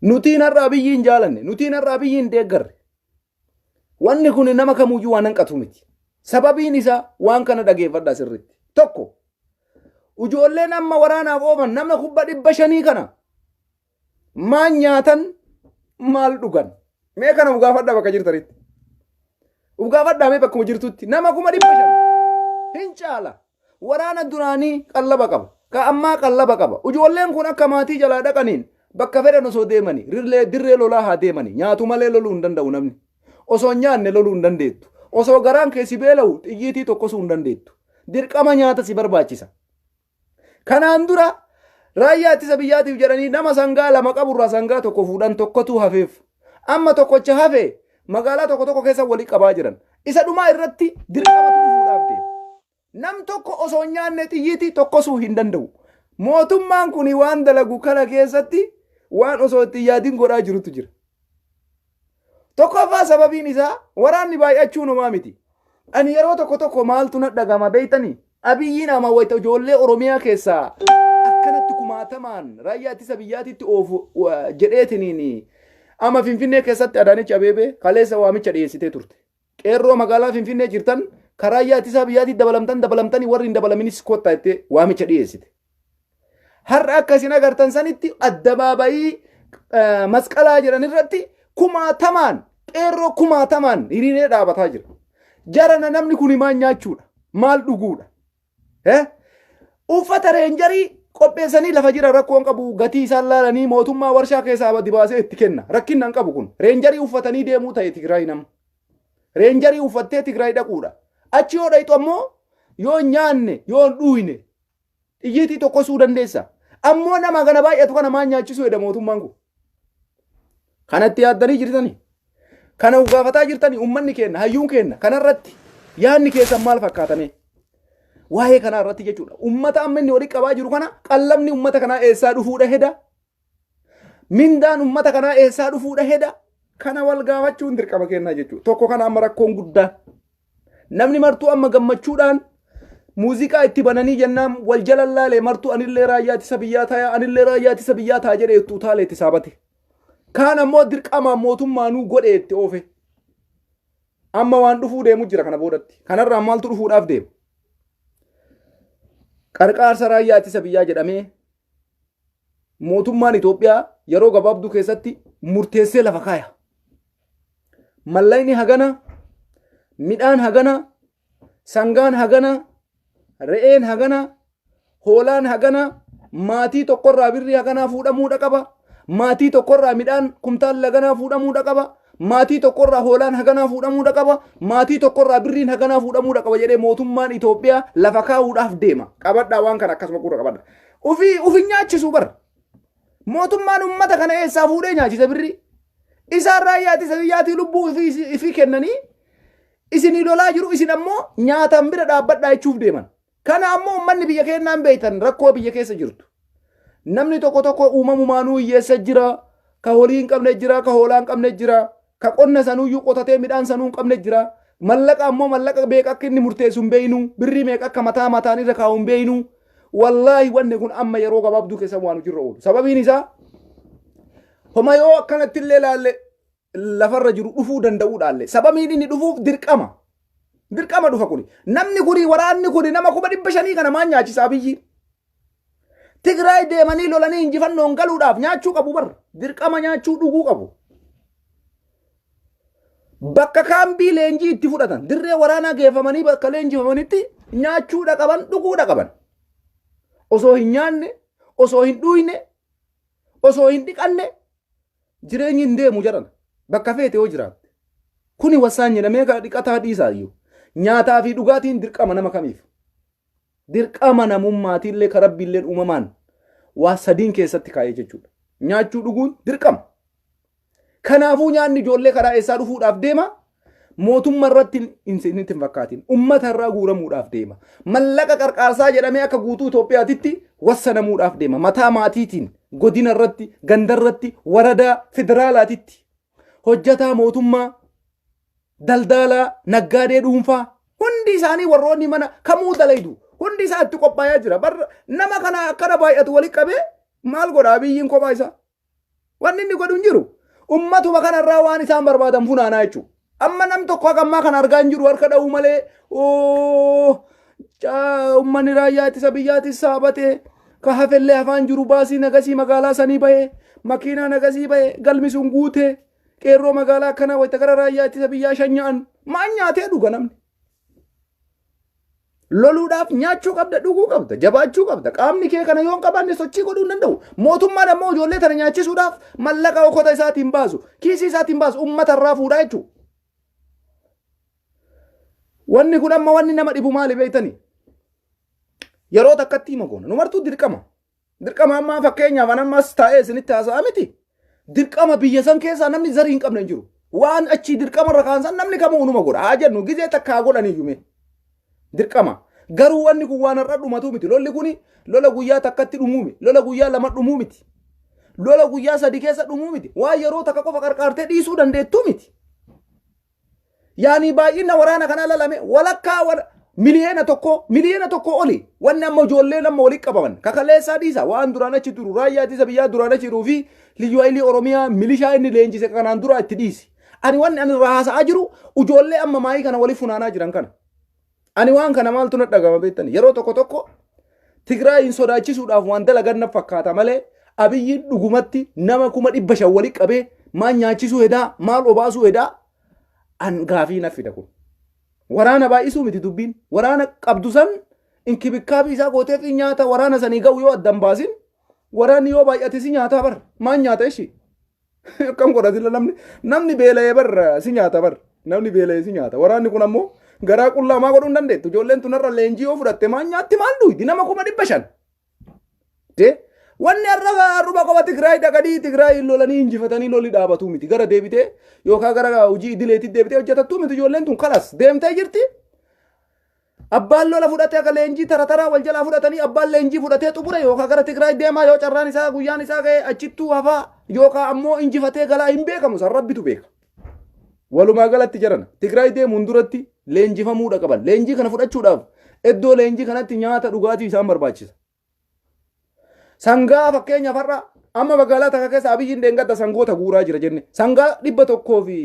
Nutiin har'a Abiyyi hin jaalanne, nutiin har'a Abiyyi hin deeggarre. Wanni kun nama kamuyyuu waan hanqatu miti. Sababiin isaa waan kana dhageeffadha sirriitti. Tokko, ijoolleen amma waraanaaf oofan nama 500,000 kana maal nyaatan, maal dhugan? Mee kana gaafadhaa bakka jirtanitti. Gaafadhaa mee bakkuma jirtutti, nama 500,000 hin caala. Waraana duraanii qallaba qaba. Ka ammaa qallaba qaba. Ijoolleen kun akka maatii jalaa dhaqaniin bakka fedhan osoo deemanii, dirree lolaa haa deemanii, nyaatu malee loluu hin danda'u namni. Osoo hin nyaanne loluu hin dandeettu. Osoo garaan keessi beela'u xiyyiitii tokkosuu hin dandeettu. Dirqama nyaata si barbaachisa. Kanaan dura raayyaa ittisa biyyaatiif jedhanii nama sangaa lama qaburraa sangaa tokko fuudhan, tokkotu hafeef. Amma tokkocha hafe magaalaa tokko tokko keessa walii qabaa jiran. Isa dhumaa irratti dirqamatu dhufuudhaaf deema. Nam tokko osoo hin nyaanne xiyyiitii tokkosuu hin danda'u. Mootummaan kun waan dalagu kana keessatti waan osoo itti yaadin godhaa jirutu jira. Tokkoffaa, sababiin isaa waraanni baay'achuun homaa miti. Ani yeroo tokko tokko maaltu na dhagama beektanii? Abiyyiin ama wayita ijoollee Oromiyaa keessaa akkanatti kumaatamaan raayyaa ittisa biyyaatitti oofu jedheetiniin, amma Finfinnee keessatti Adaanech Abeebee kaleessa waamicha dhiyeessitee turte. Qeerroo magaalaa Finfinnee jirtan karaa raayyaa ittisa biyyaatitti dabalamtan, dabalamtanii, warri hin dabalaminis kottaa jettee waamicha dhiyeessite. Har'a akka isin agartan sanitti addabaabayii Masqalaa jedhan irratti kumaatamaan qeerroo kumaatamaan hiriiree dhaabataa jira. Jarana, namni kun maal nyaachuudha? Maal dhuguudha? Uffata reenjarii qopheessanii lafa jira, rakkoon qabu, gatii isaan laalanii mootummaa warshaa keessaa dibaasee itti kenna. Rakkinna hin qabu kun. Reenjarii uffatanii deemuu ta'e Tigraay nama. Reenjarii uffattee Tigraay dhaquudha. Achi yoo dhayxu ammoo yoo hin nyaanne, yoo hin dhuyne xiyyiitii tokkosuu dandeessa. Ammoo nama kana baay'atu kana maal nyaachisuu jedha mootummaan kun? Kanatti yaaddanii jirtanii? Kana gaafataa jirtanii? Uummanni keenya, hayyuun keenya kanarratti yaadni keessan maal fakkaatame? Waa'ee kanaa irratti jechuudha. Uummata amma inni walitti qabaa jiru kana, qallabni uummata kanaa eessaa dhufuudha heda? Mindaan uummata kanaa eessaa dhufuudha heda? Kana wal gaafachuun dirqama kennaa jechuudha. Tokko kana amma rakkoon guddaan. Namni martuu amma gammachuudhaan muuziqaa itti bananii jennaan wal jala laalee, martuu anillee raayyaa ittisa biyyaa ta'a, anillee raayyaa ittisa biyyaa ta'a jedhee itti utaalee itti saabate. Kaan ammoo dirqamaan mootummaanuu godhee itti oofe. Amma waan dhufuu deemu jira kana boodatti. Kanarraa maaltu dhufuudhaaf deema? Qarqaarsa raayyaa ittisa biyyaa jedhamee mootummaan Itoophiyaa yeroo gabaabduu keessatti murteessee lafa kaaya. Mallaqni hagana, midhaan hagana, sangaan hagana, re'een hagana, hoolaan hagana, maatii tokkorraa birrii haganaa fuudhamuudha qaba. Maatii tokkorraa midhaan kumtaalli haganaa fuudhamuudha qaba. Maatii tokkorraa hoolaan haganaa fuudhamuudha qaba. Maatii tokkorraa birriin haganaa fuudhamuudha qaba jedhee mootummaan Itoophiyaa lafa kaa'uudhaaf deema. Qabadhaa waan kana akkasuma gurra qabadha. Ufii ufi nyaachisuu bara. Mootummaan uummata kana eessaa fuudhee nyaachisa birrii? Isaan raayyaa ittisa biyyaatii lubbuu ifii kennanii isinii lolaa jiru isin ammoo nyaataan bira dhaabbadhaa jechuuf deeman. Kana ammoo uummanni biyya keenyaan beektan rakkoo biyya keessa jirtu. Namni tokko tokko uumamumaanuu hiyyeessa jira, ka horii hin qabne jira, ka hoolaa hin qabne jira, ka qonna sanuuyyuu qotatee midhaan sanuu hin qabne jira. Mallaqa ammoo mallaqa meeqa akka inni murteessu hin beeknu, birrii meeqa akka mataa mataan irra kaa'u hin beeknu. Wallaahi wanni kun amma yeroo gabaabduu keessa waan hojiirra oolu. Sababiin isaa homa yoo akkanatti illee ilaalle lafarra jiru dhufuu danda'uudhaalle. Sababiin inni dhufuuf dirqama. Dirqama dhufa kuni. Namni kuni waraanni kuni nama 500,000 kana maal nyaachisaa biyyi? Tigraay deemanii lolanii injifannoon galuudhaaf nyaachuu qabu bar. Dirqama nyaachuu dhuguu qabu. Bakka kaambii leenjii itti fudhatan dirree waraanaa geeffamanii bakka leenjifamanitti nyaachuudha qaban dhuguudha qaban. Osoo hin nyaanne, osoo hin dhuyne, osoo hin dhiqanne jireenyi hin deemu jedhan bakka feete yoo jiraatte. Kuni wassaan jedhamee ka dhiqataa dhiisaa iyyuu. Nyaataa fi dhugaatiin dirqama nama kamiif. Dirqama namummaatiillee ka rabbiilleen uumamaan waa sadiin keessatti kaa'ee jechuudha. Nyaachuu dhuguun dirqama. Kanaafuu nyaanni ijoollee karaa eessaa dhufuudhaaf deema? Mootummaa irratti hin hin fakkaatin. Uummata irraa guuramuudhaaf deema. Mallaqa qarqaarsaa jedhamee akka guutuu Itoophiyaatitti wassanamuudhaaf deema. Mataa maatiitiin, godina irratti, ganda irratti, waradaa federaalaatitti. Hojjataa mootummaa, daldaalaa, naggaadee dhuunfaa hundi isaanii warroonni mana kamuu dalaydu hundi isaa itti qophaayaa jira. Barra nama kana akkana baay'atu walitti qabee maal godha biyyiin kophaa isaa? Wanni inni godhu hin jiru. Ummatuma kanarraa waan isaan barbaadan funaanaa jechuudha. Amma nam tokko haga ammaa kana argaa hin jiru harka dha'uu malee ummanni raayyaa ittisa biyyaatis saabatee ka hafellee hafaan jiru baasii nagasii magaalaa sanii bahee makiinaa nagasii bahee galmi sun guutee qeerroo magaalaa akkanaa wayita gara raayyaa ittisa biyyaa shanya'an maal nyaatee dhuga namni. Loluudhaaf nyaachuu qabda, dhuguu qabda, jabaachuu qabda. Qaamni kee kana yoo hin qabaanne sochii godhuu hin danda'u. Mootummaan ammoo ijoollee tana nyaachisuudhaaf mallaqa okota isaatiin baasu, kiisii isaatiin baasu, uummata irraa fuudhaa jechuudha. Wanni kun amma wanni nama dhibu maali beektanii? Yeroo takkatti hima goona. Nu martuu dirqama. Dirqama ammaa fakkeenyaaf an ammas taa'ee isinitti haasa'a miti. Dirqama biyya san keessaa namni zarii hin qabne hin jiru. Waan achii dirqama irra kaan san namni kamuu unuma godha. Haa jennu gizee takka haa godhaniyyuu mee. Dirqama. Garuu wanni kun waan har'a dhumatu miti. Lolli kuni lola guyyaa takkatti dhumuu miti. Lola guyyaa lama dhumuu miti. Lola guyyaa sadi keessa dhumuu miti. Waan yeroo takka qofa qarqaartee dhiisuu dandeettuu miti. Yaani baay'ina waraana kanaa lalame walakkaa 1 miliyoona 1 miliyoona oli wanni amma ijoolleen amma walitti qabaman kakaleessaa dhiisa waan duraan achi turu raayyaa ittisa biyyaa duraan achi jiruu fi liyyuu hayilii Oromiyaa milishaa inni leenjise kanaan dura itti dhiisi. Ani wanni ani irraa haasa'aa jiru ijoollee amma maayii kana walitti funaanaa jiran kana. Ani waan kana maaltu na dhagama beektan yeroo tokko tokko Tigraayin sodaachisuudhaaf waan dalagan na fakkaata malee Abiyyiin dhugumatti nama 500,000 walitti qabee maal nyaachisuu hedaa maal obaasuu hedaa an gaafii na fida kun. Waraana baay'isuu miti dubbiin. Waraana qabdu san inkibikkaabii isaa gootee fi nyaata waraana sanii ga'u yoo addan baasin waraanni yoo baay'ate si nyaataa bar maal nyaata ishii. Akkam godha sila namni namni beela'ee bar si nyaata bar namni beela'ee si nyaata waraanni kun ammoo garaa qullaa maa godhuu hin dandeettu ijoolleen tunarra leenjii yoo fudhatte maal nyaatti maal dhuydi nama 500,000. De wanni har'a har'uma qofa Tigraay dhaqanii Tigraay lolanii injifatanii lolli dhaabatuu miti gara deebitee yookaan gara hojii idileetti deebitee hojjetattuu miti ijoolleen tun kalas deemtee jirti. Abbaan lola fudhatee akka leenjii tara taraa wal jalaa fudhatanii abbaan leenjii fudhatee xumure yookaan gara Tigraay deemaa yoo carraan isaa guyyaan isaa ga'e achittuu hafaa yookaan ammoo injifatee galaa hin beekamu san rabbitu beeka. Walumaa galatti jarana Tigraay deemuun duratti leenjifamuudha qaban. Leenjii kana fudhachuudhaaf iddoo leenjii kanatti nyaata dhugaatii isaan barbaachisa. Sangaa fakkeenyaaf har'a amma magaalaa takka keessa Abiyyiin deengadda sangoota guuraa jira jenne. Sangaa 100 fi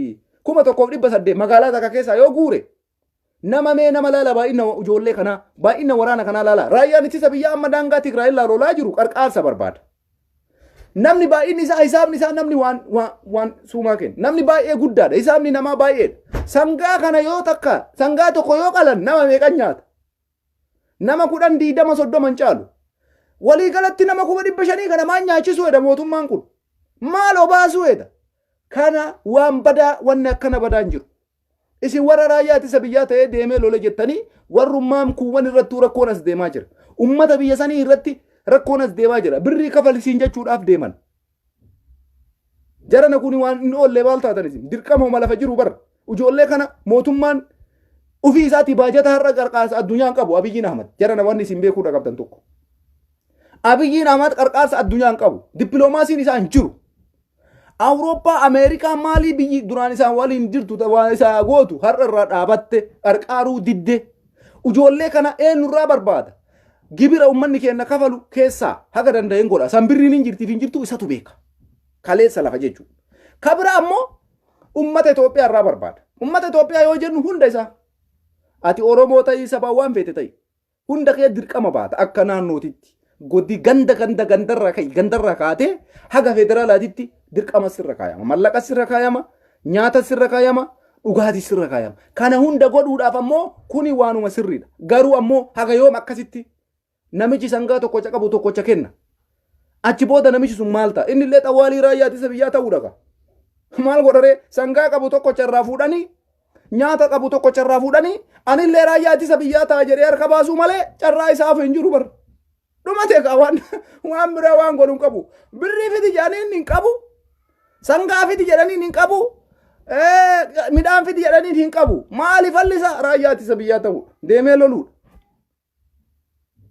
1,800 magaalaa takka keessaa yoo guure nama mee nama laala baay'ina ijoollee kanaa baay'ina waraana kanaa laala. Raayyaan ittisa biyyaa amma daangaa Tigraay irraa lolaa jiru qarqaarsa barbaada. Namni baay'inni isaa hisaabni isaa namni waan waan waan suumaa kenna. Namni baay'ee guddaadha. Hisaabni namaa baay'eedha. Sangaa kana yoo takka sangaa tokko yoo qalan nama meeqan nyaata? Nama 10 20 30 hin caalu. Walii galatti nama 500,000 kana maal nyaachisuu hedha mootummaan kun? Maal obaasuu hedha? Kana waan badaa wanni akkana badaa hin jiru. Isin warra raayyaa ittisa biyyaa ta'ee deemee lole jettanii warrummaan kuuwwan irrattuu rakkoon as deemaa jira. Ummata biyya sanii irratti rakkoon as deemaa jira. Birrii kafalisiin jechuudhaaf deeman. Jarana kuni waan hin oollee maal taatan isin dirqama homa lafa jiru bara. Ijoollee kana mootummaan ofii isaatii baajata har'a qarqaarsa addunyaa hin qabu Abiyyiin Ahmad. Jarana wanni isin beekuudha qabdan tokko. Abiyyiin Ahmad qarqaarsa addunyaa hin qabu. Dippiloomaasiin isaa hin jiru. Awurooppaa, Ameerikaa maalii biyyi duraan isaan waliin jirtu waan isaa gootu har'a irraa dhaabatte qarqaaruu didde. Ijoollee kana eenyurraa barbaada? Gibira uummanni keenya kafalu keessaa haga danda'een godha. San birriin hin jirtiif hin jirtu isatu beeka. Kaleessa lafa jechuudha. Kabira ammoo uummata Itoophiyaa irraa barbaada. Uummata Itoophiyaa yoo jennu hunda isaa. Ati Oromoo ta'ii sabaa waan feete ta'i. Hunda kee dirqama baata akka naannootitti. Godi ganda ganda gandarraa ka'i gandarraa kaatee haga federaalaatitti dirqama sirra kaayama. Mallaqa sirra kaayama, nyaata sirra kaayama, dhugaatii sirra kaayama. Kana hunda godhuudhaaf ammoo kuni waanuma sirriidha. Garuu ammoo haga yoom akkasitti namichi sangaa tokkocha qabu tokkocha kenna. Achi booda namichi sun maal ta'a? Inni illee xawwaalii raayyaa ittisa biyyaa ta'uu dhaqa. Maal godharee sangaa qabu tokkocha irraa fuudhanii nyaata qabu tokkocha irraa fuudhanii anillee raayyaa ittisa biyyaa ta'a jedhee harka baasuu malee carraa isaaf hin jiru bar. Dhumate kaa waan waan biraa waan godhu hin qabu. Birrii fidi jedhanii hin qabu. Sangaa fidi jedhanii hin qabu. Midhaan fidi jedhanii hin qabu. Maali fallisa raayyaa ittisa biyyaa ta'uudha. Deemee loluudha.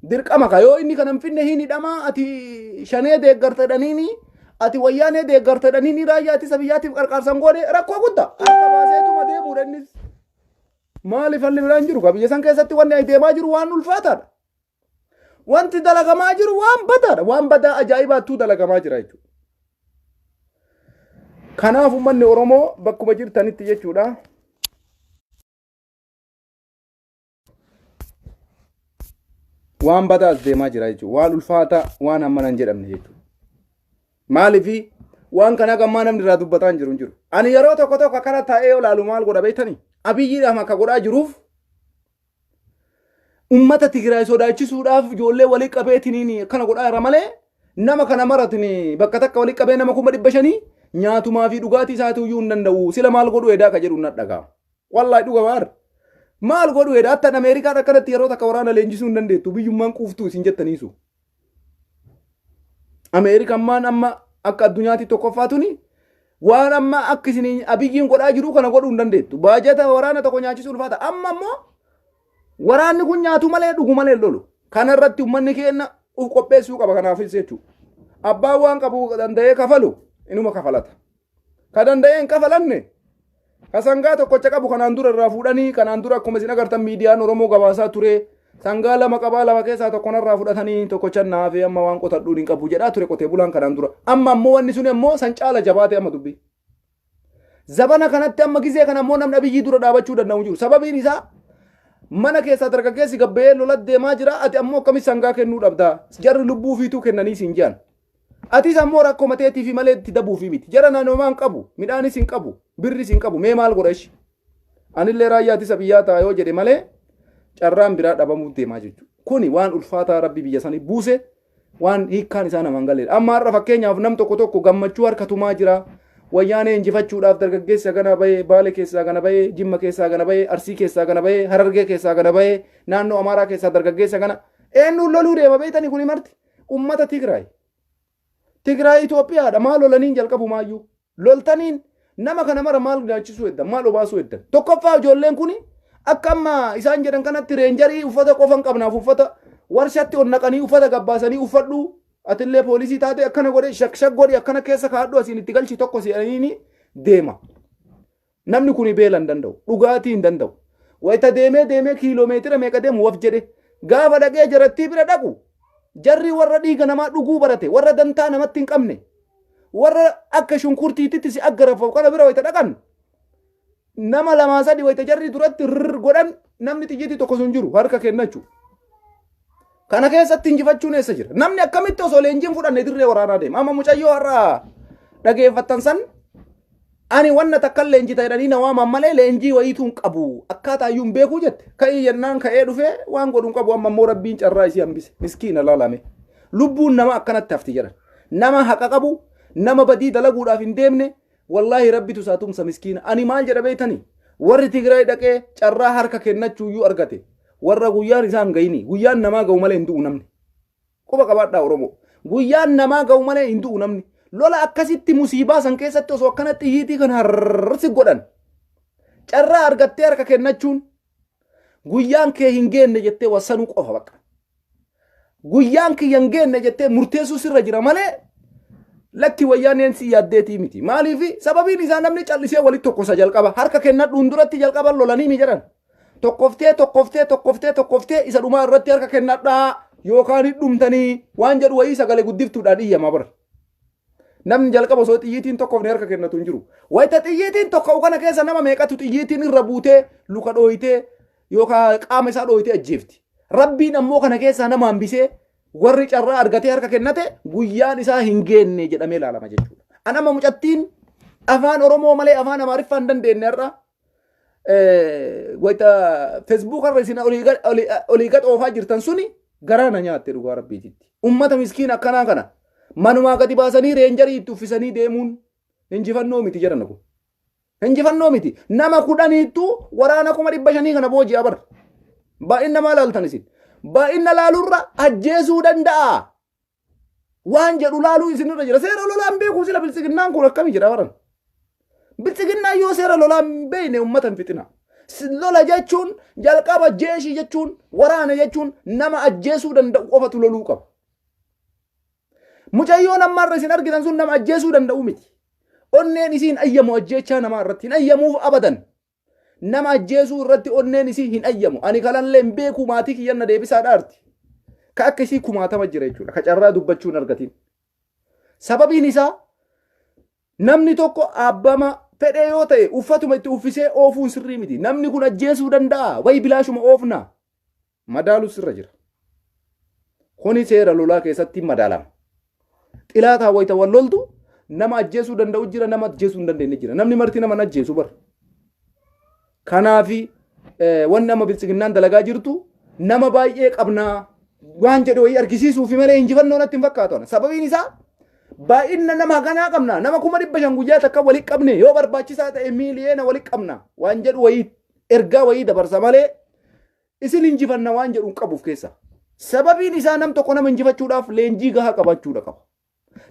Dirqama ka yoo inni kana hin finne hin hidhamaa ati shanee deeggarta jedhaniini ati wayyaanee deeggarta jedhaniini raayyaa ittisa biyyaatiif qarqaarsan goone rakkoo guddaa harka baaseetuma deemuudha innis. Maali falli biraan jiru ka biyya san keessatti wanni ay deemaa jiru waan ulfaataadha. Wanti dalagamaa jiru waan badaadha. Waan badaa ajaa'ibaattuu dalagamaa jira jechuudha. Kanaaf uummanni Oromoo bakkuma jirtanitti jechuudha. Waan badaa as deemaa jira jechuudha. Waan ulfaataa waan hammana hin jedhamne jechuudha. Maaliif waan kana gammaa namni irraa dubbataa hin jiru hin jiru. Ani yeroo tokko tokko akkana taa'ee olaalu maal godha beektanii? Abiyyiidhaaf akka godhaa jiruuf ummata Tigraay sodaachisuudhaaf ijoollee walii qabeetiniin akkana godhaa irra malee nama kana maratini bakka takka walii qabee nama 500,000 nyaatumaa fi dhugaatii isaatu iyyuu hin danda'u. Sila maal godhu edaa ka jedhu na dhaga'ama. Wallahi dhuga baar. Maal godhu edaa attan Ameerikaan akkanatti yeroo takka waraana leenjisuu hin dandeettu biyyummaan quuftuu isin jettaniisu. Ameerikaan maan amma akka addunyaatti tokkoffaa tuni waan amma akka isin abiyyiin godhaa jiru kana godhuu hin dandeettu. Baajata waraana tokko nyaachisuu ulfaata. Amma immoo waraanni kun nyaatu malee dhugu malee lolu. Kana irratti uummanni keenya uf qopheessuu qaba kanaafis jechuudha. Abbaan waan qabu danda'ee kafalu inuma kafalata. Ka danda'ee hin kafalanne ka sangaa tokkocha qabu kanaan dura irraa fuudhanii kanaan dura akkuma isin agartan miidiyaan Oromoo gabaasaa ture sangaa lama qabaa lama keessaa tokko narraa fudhatanii tokkocha naafee amma waan qotadhuun hin qabu jedhaa ture qotee bulaan kanaan dura. Amma ammoo wanni sun ammoo san caala jabaate amma dubbii. Zabana kanatti amma gizee kana ammoo namni abiyyii dura dhaabachuu danda'u jiru. Sababiin isaa mana keessaa dargaggeessi gabbayee lola deemaa jira ati ammoo akkamitti sangaa kennuu dhabda jarri lubbuu fiituu kennanii siin jedhan. Atis ammoo rakkoma teetiifi malee itti dabuufi miti. Jara naannomaa hin qabu, midhaanis hin qabu, birris hin qabu. Mee maal godha ishi? Anillee raayyaa ittisa biyyaa ta'a yoo jedhe malee carraan biraa dhabamuu deemaa jechuudha. Kuni waan ulfaataa rabbi biyya sanii buuse waan hiikkaan isaa namaan galeedha. Amma har'a fakkeenyaaf nam tokko tokko gammachuu harka tumaa jira. Wayyaanee injifachuudhaaf dargaggeessi hagana bahee, Baale keessaa gana bahee, Jimma keessaa gana bahee, Arsii keessaa gana bahee, Harargee keessaa gana bahee, naannoo Amaaraa keessaa dargaggeessa gana. Eenyuun loluu deema beektanii kuni marti? Ummata Tigraay. Tigraay Itoophiyaadha. Maal lolaniin jalqabumaayyuu. Loltaniin nama kana mara maal nyaachisuu heddan maal obaasuu heddan. Tokkoffaa ijoolleen kuni akka amma isaan jedhan kanatti reenjarii uffata qofa hin qabnaaf uffata warshatti ol naqanii uffata gabbaasanii uffadhu atillee poolisii taate akkana godhe shakshak godhi akkana keessa kaa'adhu asiin itti galchi tokko si'aniini deema. Namni kuni beela hin danda'u. Dhugaatii hin danda'u. Wayita deemee deemee kiiloomeetira meeqa deemu waf jedhe. Gaafa dhaqee jarattii bira dhaqu jarri warra dhiiga namaa dhuguu barate warra dantaa namatti hin qabne warra akka shunkurtiititti si aggarafamu kana bira wayita dhaqan nama lamaa sadi wayita jarri duratti rrr godhan namni xiyyiitii tokko sun jiru harka kennachu. Kana keessatti injifachuun eessa jira? Namni akkamitti osoo leenjiin fudhanne dirree waraanaa deema? Amma mucayyoo har'a dhageeffattan san ani wanna takkan leenjita jedhanii na waaman malee leenjii wayiituu hin qabu. Akkaataa iyyuu hin beekuu jette. Ka'ii jennaan ka'ee dhufee waan godhu hin qabu amma immoo rabbiin carraa isii hambise. Miskiina laalame. Lubbuun nama akkanatti hafti jedhan. Nama haqa qabu, nama badii dalaguudhaaf hin deemne, Wallaahi rabbitu isaa tumsa miskiina. Ani maal jedha beektanii? Warri Tigraay dhaqee carraa harka kennachuuyyuu argate. Warra guyyaan isaa hin gahini. Guyyaan namaa gahu malee hin du'u namni. Quba qabaadhaa Oromoo. Guyyaan namaa gahu malee hin du'u namni. Lola akkasitti musiibaa san keessatti osoo akkana xiyyiitii kana harrsi godhan. Carraa argattee harka kennachuun guyyaan kee hin geenne jettee wassanuu qofa bakka. Guyyaan kiyya hin geenne jettee murteessuu sirra jira malee lakki wayyaaneen si yaaddeetii miti. Maaliif sababiin isaa namni callisee walitti tokkosa jalqaba harka kennadhuun duratti jalqaba lolanii mi jedhan. Tokkoftee tokkoftee tokkoftee tokkoftee isa dhumaa irratti harka kennadhaa yookaan hin dhumtanii waan jedhu wayii sagalee guddiftuudhaan iyyama bara. Namni jalqaba osoo xiyyiitiin tokkofne harka kennatu hin jiru. Wayita xiyyiitiin tokko kana keessa nama meeqatu xiyyiitiin irra buutee luka dhooyitee yookaan qaama isaa dhooyitee ajjeefti. Rabbiin ammoo kana keessaa nama hambisee warri carraa argatee harka kennate guyyaan isaa hin geenne jedhamee ilaalama jechuudha. An amma mucattiin afaan Oromoo malee afaan Amaariffaa hin dandeenye har'a wayita feesbuuka irra isin olii gad oofaa jirtan suni garaa na nyaatte dhugaa rabbiititti. Ummata miskiin akkanaa kana manumaa gadi baasanii reenjarii itti uffisanii deemuun injifannoo miti jedhan kun. Injifannoo miti. Nama kudhaniittuu waraana 500,000 kana booji'a bar. Baay'ina maal laaltan isin? Baay'ina laalurra ajjeesuu danda'a. Waan jedhu laaluu isinirra jira. Seera lolaan beekuu sila biltsiginnaan kun akkami jedha baran. Biltsiginnaan yoo seera lolaan hin beekne uummata hin fixina. Lola jechuun jalqaba jeeshii jechuun waraana jechuun nama ajjeesuu danda'u qofatu loluu qaba. Mucayyoon ammaarra isin argitan sun nama ajjeesuu danda'u miti. Onneen isii hin ayyamu ajjeechaa namaa irratti hin ayyamuuf abadan. Nama ajjeesuu irratti onneen isii hin ayyamu. Ani kanallee hin beeku maatii kiyyan na deebisaa dhaarti. Ka akka isii kumaatama jira jechuudha. Ka carraa dubbachuu hin argatin. Sababiin isaa namni tokko abbama fedhee yoo ta'e uffatuma itti uffisee oofuun sirrii miti. Namni kun ajjeesuu danda'a. Wayi bilaashuma oofna. Madaalu sirra jira. Kuni seera lolaa keessatti madaalama. Xilaataa wayita wal loltu nama ajjeesuu danda'u jira, nama ajjeesuu hin dandeenye jira. Namni marti nama hin ajjeesu bara. Kanaafi wanni amma biltsiginnaan dalagaa jirtu nama baay'ee qabnaa waan jedhu wayii argisiisuufi malee injifannoo natti hin fakkaatu. Sababiin isaa baay'ina nama haganaa qabna nama 500,000 guyyaa takka walitti qabne yoo barbaachisaa ta'e miiliyoona walitti qabna waan jedhu wayii ergaa wayii dabarsa malee isin injifanna waan jedhu hin qabu of keessaa. Sababiin isaa nam tokko nama injifachuudhaaf leenjii gahaa qabaachuudha qaba.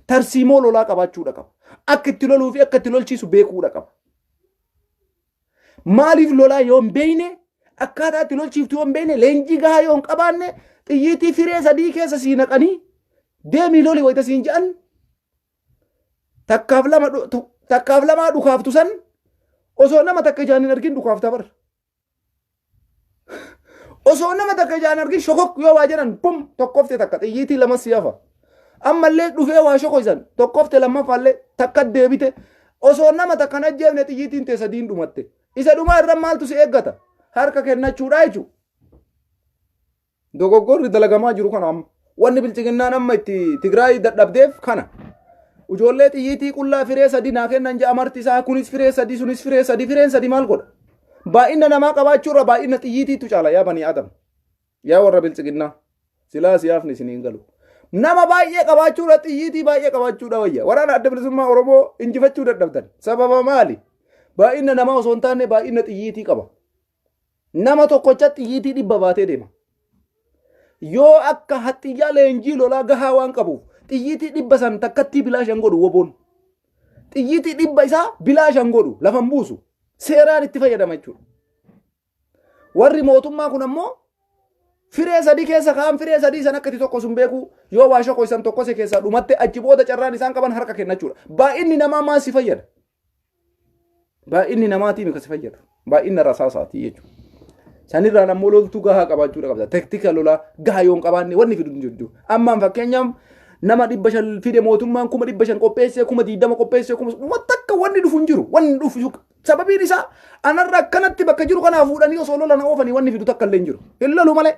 Tarsiimoo lolaa qabaachuudha qaba. Akka itti loluu fi akka itti lolchiisu beekuudha qaba. Maaliif lolaa yoo hin beekne akkaataa itti lolchiiftu yoo hin beekne leenjii gahaa yoo hin qabaanne xiyyiitii firee sadii keessa sii naqanii deemii loli wayita siin jedhan takkaaf lama takkaaf lamaa dhukaaftu san osoo nama takka ijaan hin argin dhukaafta bara. Osoo nama takka ijaan argin shokok yoo waa jedhan bum tokkofte takka xiyyiitii lama si hafa. Ammallee dhufee waa shokoysan tokkofte lammaffaallee takka deebite osoo nama takka hin ajjeefne xiyyiitiin tee sadiin dhumatte. Isa dhumaa irra maaltu si eeggata? Harka kennachuudha jechuudha. Dogoggorri dalagamaa jiru kana amma. Wanni bilchiginnaan amma itti Tigraay dadhabdeef kana. Ijoollee xiyyiitii qullaa firee sadi naa kennan ja'a marti isaa kunis firee sadi sunis firee sadi fireen sadi maal godha? Baay'ina namaa qabaachuu irra baay'ina xiyyiitiitu caala yaa banii Adam. Yaa warra bilchiginnaa. Silaa siyaafni isin hin galu. Nama baay'ee qabaachuu irra xiyyiitii baay'ee qabaachuudha wayya. Waraana adda bilisummaa Oromoo injifachuu dadhabdan. Sababa maali? Baay'ina namaa osoo hin taane baay'ina xiyyiitii qaba. Nama tokkocha xiyyiitii 100 baatee deema. Yoo akka haxxiyyaa leenjii lolaa gahaa waan qabuuf xiyyiitii 100 san takkattii bilaashan godhu woboon. Xiyyiitii 100 isaa bilaashan godhu lafan buusu. Seeraan itti fayyadama jechuudha. Warri mootummaa kun ammoo firee sadii keessa ka'an firee sadii san akka itti tokko sun beeku yoo waa shoko isan tokkose keessaa dhumatte achi booda carraan isaan qaban harka kennachuudha. Baay'inni namaa maal si fayyada? Baay'inni namaatii miti si fayyadu. Baay'inna rasaasaati jechuudha. Sanirraan ammoo loltuu gahaa qabaachuudha qabda. Tektika lolaa gahaa yoo hin qabaanne wanni fidu hin jiru. Ammaan fakkeenyaaf nama 500 fide mootummaan 500,000 qopheessee 20,000 qopheessee kuma wanta akka wanni dhufu hin jiru. Wanni dhufu sababiin isaa anarra akkanatti bakka jiru kanaa fuudhanii osoo lola na oofanii wanni fidu takka illee hin jiru. Hin lolu malee.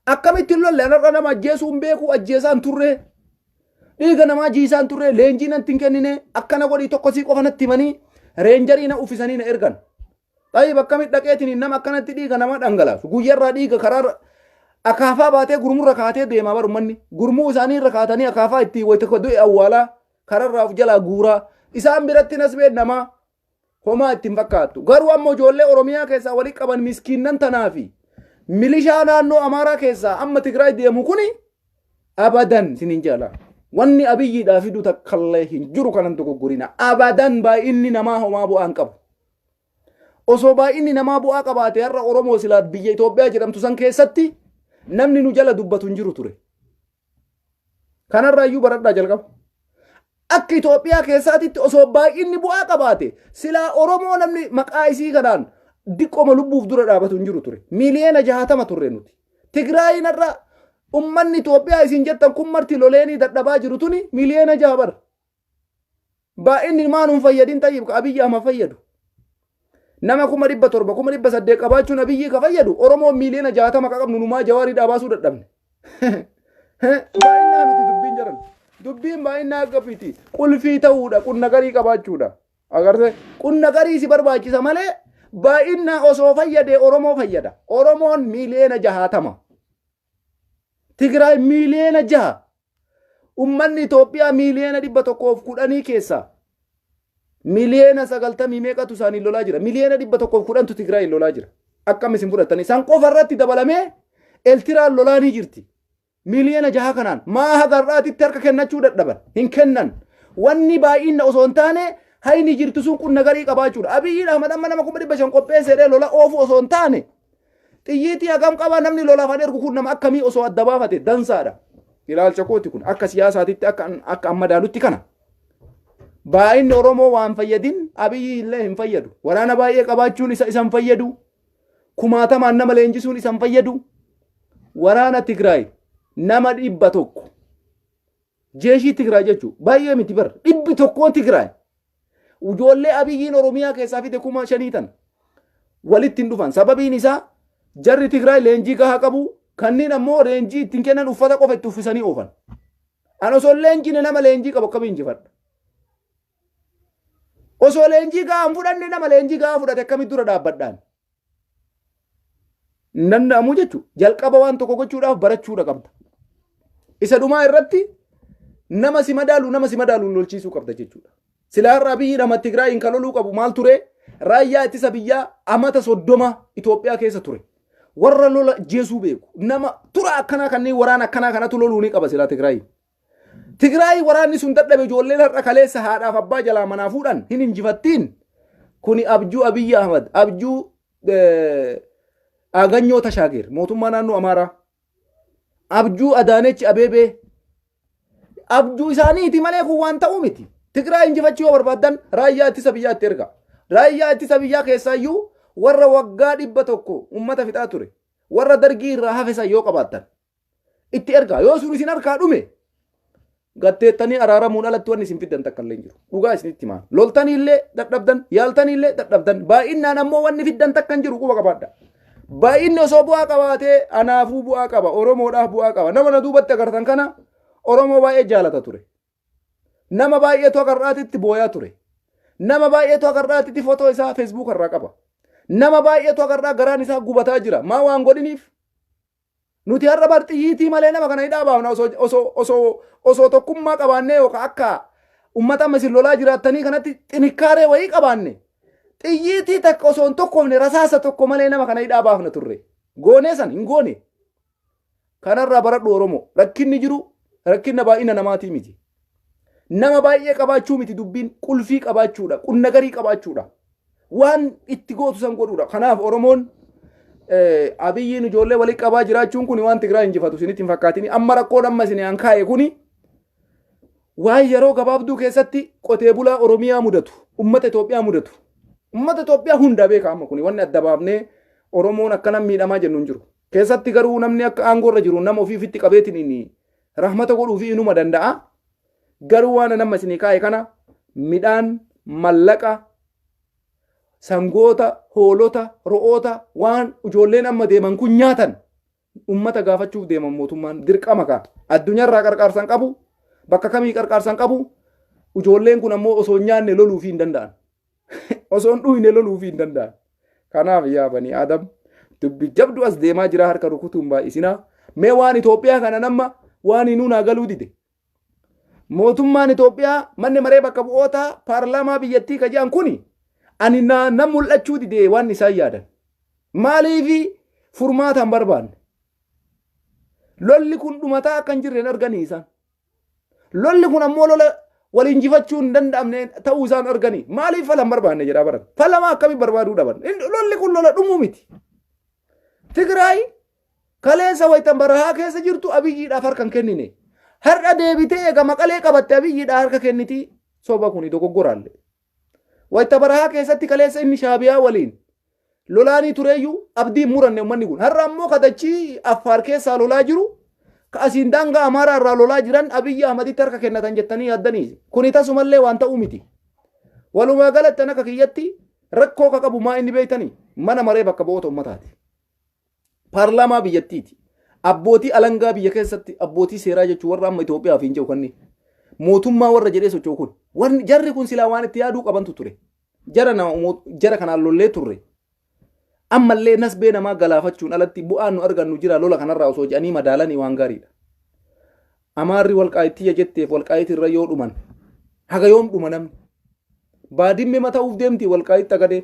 Akkamitti hin lolle anarra nama ajjeesuu hin beeku ajjeesaan turree. Dhiiga namaa jiisaan turre leenjii natti hin kennine akkana godhii tokko sii qofa natti himanii reenjarii na uffisanii na ergan. Xayyib akkamitti dhaqeetiin nama akkanatti dhiiga namaa dhangalaasu guyyarraa dhiiga karaa akaafaa baatee gurmurra kaatee deemaa bar ummanni gurmuu isaanii irra kaatanii akaafaa itti wayita du'e awwaalaa kararraa of jalaa guuraa Isaan biratti nasbeen namaa homaa itti hin fakkaattu. Garuu ammoo ijoollee Oromiyaa keessaa walitti qaban miskiinnan tanaa fi milishaa naannoo Amaaraa keessaa amma Tigraay deemu kuni abadan sinin jala. Wanni Abiyyiidhaa fidu takkallee hin jiru kanan dogoggorina. Abadan baay'inni namaa homaa bu'aa hin qabu. Osoo baay'inni namaa bu'aa qabaate har'a Oromoo silaa biyya Itoophiyaa jedhamtu san keessatti namni nu jala dubbatu hin jiru ture. Kanarraa iyyuu baradhaa jalqaba. Akka Itoophiyaa keessaatitti osoo baay'inni bu'aa qabaate silaa Oromoo namni maqaa isii kanaan diqqoma lubbuuf dura dhaabatu hin jiru ture. Miiliyoona 60 turre nuti. Tigraayiin har'a ummanni Itoophiyaa isin jettan kun marti loleenii dadhabaa jiru tuni miiliyoona 6 bara. Baay'inni maa nuun fayyadin tayyib ka Abiyyi Ahmad fayyadu. Nama 700,000 800,000 qabaachuun Abiyyi ka fayyadu Oromoon miiliyoona 60 ka qabnu numaa Jawaarii dhaabaasuu dadhabne. Baay'inaa miti dubbiin jaran. Dubbiin baay'inaa akka miti. Qulfii ta'uudha qunna garii qabaachuudha. Agartee qunna garii si barbaachisa malee baay'inaa osoo fayyadee Oromoo fayyada. Oromoon miiliyoona 60. Tigraay miiliyoona 6. Ummanni Itoophiyaa miiliyoona 110 keessaa miiliyoona 90 meeqatu isaanii lolaa jira. Miiliyoona 110tu Tigraay lolaa jira. Akkam isin fudhattanii isaan qofa irratti dabalamee Eltiraan lolaa ni jirti. Miiliyoona 6 kanaan maa haga har'aatitti harka kennachuu dadhaban hin kennan. Wanni baay'inna osoo hin taane hayni jirtu sun qunna garii qabaachuudha. Abiyyiin Ahmad amma nama 500,000 qopheesseedhee lola oofu osoo hin taane xiyyiitii hagam qaba namni lolaaf an ergu kun nama akkamii osoo adda baafate dansaadha. Ilaalcha kooti kun akka siyaasaatitti akka amma daalutti kana. Baay'inni Oromoo waan fayyadin Abiyyi illee hin fayyadu. Waraana baay'ee qabaachuun isa hin fayyadu. Kumaatamaan nama leenjisuun isa hin fayyadu. Waraana Tigraay nama 100. Jeeshii Tigraay jechuun baay'ee miti bar 100n Tigraay. Ijoollee Abiyyiin Oromiyaa keessaa fide 5,000 tan walitti hin dhufan. Sababiin isaa jarri Tigraay leenjii gahaa qabu kanneen ammoo leenjii ittiin kennan uffata qofa itti uffisanii oofan. An osoo leenjine nama leenjii qabu akkamiin injifadha? Osoo leenjii gahaa hin fudhanne nama leenjii gahaa fudhate akkamitti dura dhaabbadhaan? Hin danda'amu jechuudha. Jalqaba waan tokko gochuudhaaf barachuudha qabda. Isa dhumaa irratti nama si madaalu nama si madaalu lolchiisuu qabda jechuudha. Silaa har'a Abiyyi nama Tigraayiin kan loluu qabu maal ture? Raayyaa ittisa biyyaa amata 30 Itoophiyaa keessa ture. Warra lola jeesuu beeku. Nama tura akkanaa kanneen waraana akkanaa kanatu loluu ni qaba silaa Tigraayiin. Tigraay waraanni sun dadhabe ijoolleen har'a kaleessa haadhaaf abbaa jalaa manaa fuudhan hin injifattiin. Kuni abjuu Abiyyi Ahmad, abjuu Aganyoo Tashaageer, mootummaa naannoo Amaaraa, abjuu Adaanechi Abeebee, abjuu isaaniiti malee kun waan ta'uu miti. Tigraay injifachuu yoo barbaaddan raayyaa ittisa biyyaa itti erga. Raayyaa ittisa biyyaa keessaayyuu warra waggaa 100 uummata fixaa ture, warra Dargii irraa hafe san yoo qabaattan itti ergaa. Yoo sun isin harkaa dhume gatteettanii araaramuun alatti wanni isin fiddan takka illee hin jiru. Dhugaa isinitti himaa. Loltanii illee dadhabdan, yaaltanii illee dadhabdan. Baay'inaan ammoo wanni fiddan takka hin jiru quba qabaadha. Baay'inni osoo bu'aa qabaatee anaafuu bu'aa qaba, Oromoodhaaf bu'aa qaba. Nama na duubatti agartan kana Oromoo baay'ee jaalata ture. Nama baay'eetu haga har'aatitti booyaa ture. Nama baay'eetu haga har'aatitti footoo isaa Facebook irraa qaba. Nama baay'eetu haga har'aa garaan isaa gubataa jira. Maa waan godhiniif? Nuti har'a bar xiyyiitii malee nama kana hidhaa baafna osoo tokkummaa qabaannee yookaan akka ummata amma isin lolaa jiraattanii kanatti xinikkaaree wayii qabaanne xiyyiitii takka osoo hin tokkoofne rasaasa tokko malee nama kana hidhaa baafna turre. Goonee san hin goone. Kanarraa baradhu Oromoo. Rakkinni jiru rakkinna baay'ina namaatii miti. Nama baay'ee qabaachuu miti dubbiin qulfii qabaachuudha. Qunna garii qabaachuudha. Waan itti gootu san godhuudha. Kanaaf Oromoon Abiyyiin ijoollee walitti qabaa jiraachuun kun waan Tigraay injifatu isinitti hin fakkaatini. Amma rakkoon amma isin an kaa'e kuni waan yeroo gabaabduu keessatti qotee bulaa Oromiyaa mudatu, ummata Itoophiyaa mudatu. Ummata Itoophiyaa hunda beeka amma kuni wanni adda baafnee Oromoon akkana miidhamaa jennu hin jiru. Keessatti garuu namni akka aangoo irra jiru nama ofii ofitti qabeetiin inni rahmata godhuufii inuma danda'a. Garuu waan nama isinii kaa'e kana midhaan, mallaqa, sangoota, hoolota, ro'oota waan ijoolleen amma deeman kun nyaatan ummata gaafachuuf deeman mootummaan dirqama kaa. Addunyaarraa qarqaarsan qabu, bakka kamii qarqaarsan qabu, ijoolleen kun ammoo osoo hin nyaanne loluufii hin danda'an. Osoo hin dhuyne loluufii hin danda'an. Kanaaf yaa banii Adam dubbi jabdu as deemaa jira harka rukutuun baay'isinaa. Mee waan Itoophiyaa kana nama waan hinuu naa galuu dide. Mootummaan Itoophiyaa manni maree bakka bu'oota paarlaamaa biyyattii ka jedhan kuni ani na mul'achuu didee waan isaan yaadan. Maaliifi furmaata hin barbaanne? Lolli kun dhumataa akka hin jirre hin arganii isaan. Lolli kun ammoo lola wal injifachuu hin danda'amne ta'uu isaan arganii. Maaliif fala hin barbaanne jedhaa baran. Falamaa akkamii barbaaduu dhaban? Lolli kun lola dhumuu miti. Tigraay kaleessa waytan barahaa keessa jirtu Abiyyiidhaaf harka hin kennine. Har'a deebitee eega Maqalee qabatte Abiyyiidhaa harka kenniti. Soba kuni dogoggoraalle. Wayta barahaa keessatti kaleessa inni Shaabiyaa waliin lolaanii tureeyyuu abdii hin muranne uummanni kun. Har'a ammoo ka dachii Affaar keessaa lolaa jiru ka asiin daangaa Amaaraa irraa lolaa jiran Abiyyi Ahmaditti harka kennatan jettanii yaaddanii. Kuni tasumallee waan ta'uu miti. Walumaa galatti akka kiyyatti rakkoo ka qabu maa inni beektanii mana maree bakka bu'oota uummataati. Paarlaamaa biyyattiiti. Abbootii alangaa biyya keessatti abbootii seeraa jechuun warra amma Itoophiyaaf hin jiru kanneen mootummaa warra jedhee socho'u kun warri jarri kun silaa waan itti yaaduu qabantu ture. Jara nama jara kanaan lollee turre. Ammallee nasbee namaa galaafachuun alatti bu'aan nu argannu jira lola kanarraa osoo jedhanii madaalanii waan gaariidha. Amaarri walqaayitiyya jetteef walqaayitii irra yoo dhuman haga yoom dhuma namni? Baadimme mata'uuf deemti walqaayitti agadee.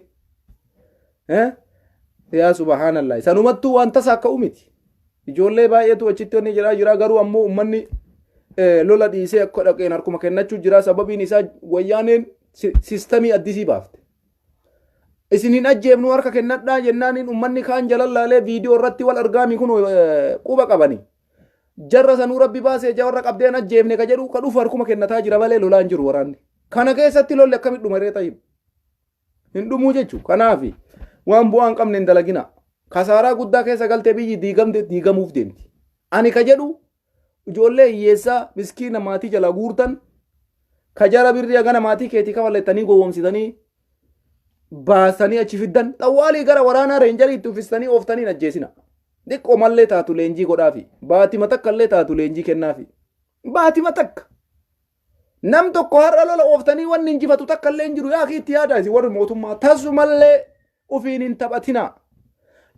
Yaa subhaanallah. Sanumattuu waan tasa akka miti. Ijoollee baay'eetu achitti wanni jiraa jira garuu ammoo uummanni lola dhiisee akka dhaqeen harkuma kennachuu jira sababiin isaa wayyaaneen sistamii addisii baafte. Isin hin ajjeefnu harka kennadhaa jennaaniin uummanni kaan jalallaalee viidiyoo irratti wal argaami kun quba qabani. Jarra sanuu rabbi baasee warra qabdeen ajjeefne ka jedhu ka dhufu harkuma kennataa jira malee lolaan jiru waraanni. Kana keessatti lolli akkamitti dhuma ree tayyib. Hin dhumuu jechuudha. Kanaaf waan bu'aa hin qabne hin dalagina. Kasaaraa guddaa keessa galtee biyyi diigamte diigamuuf deemti. Ani ka jedhu ijoollee hiyyeessaa miskiina maatii jalaa guurtan ka jara birrii hagana maatii keetii kafalettanii gowwoomsitanii baasanii achi fiddan xawwaalii gara waraanaa reenjarii itti uffistanii ooftanii hin ajjeesina. Xiqqoo mallee taatu leenjii godhaafi. Baatima takka illee taatu leenjii kennaafi. Baatima takka. Nam tokko har'a lola ooftanii wanni injifatu takka illee hin jiru. Yaa itti yaadaa isin warri mootummaa tasumallee ufiin hin taphatinaa.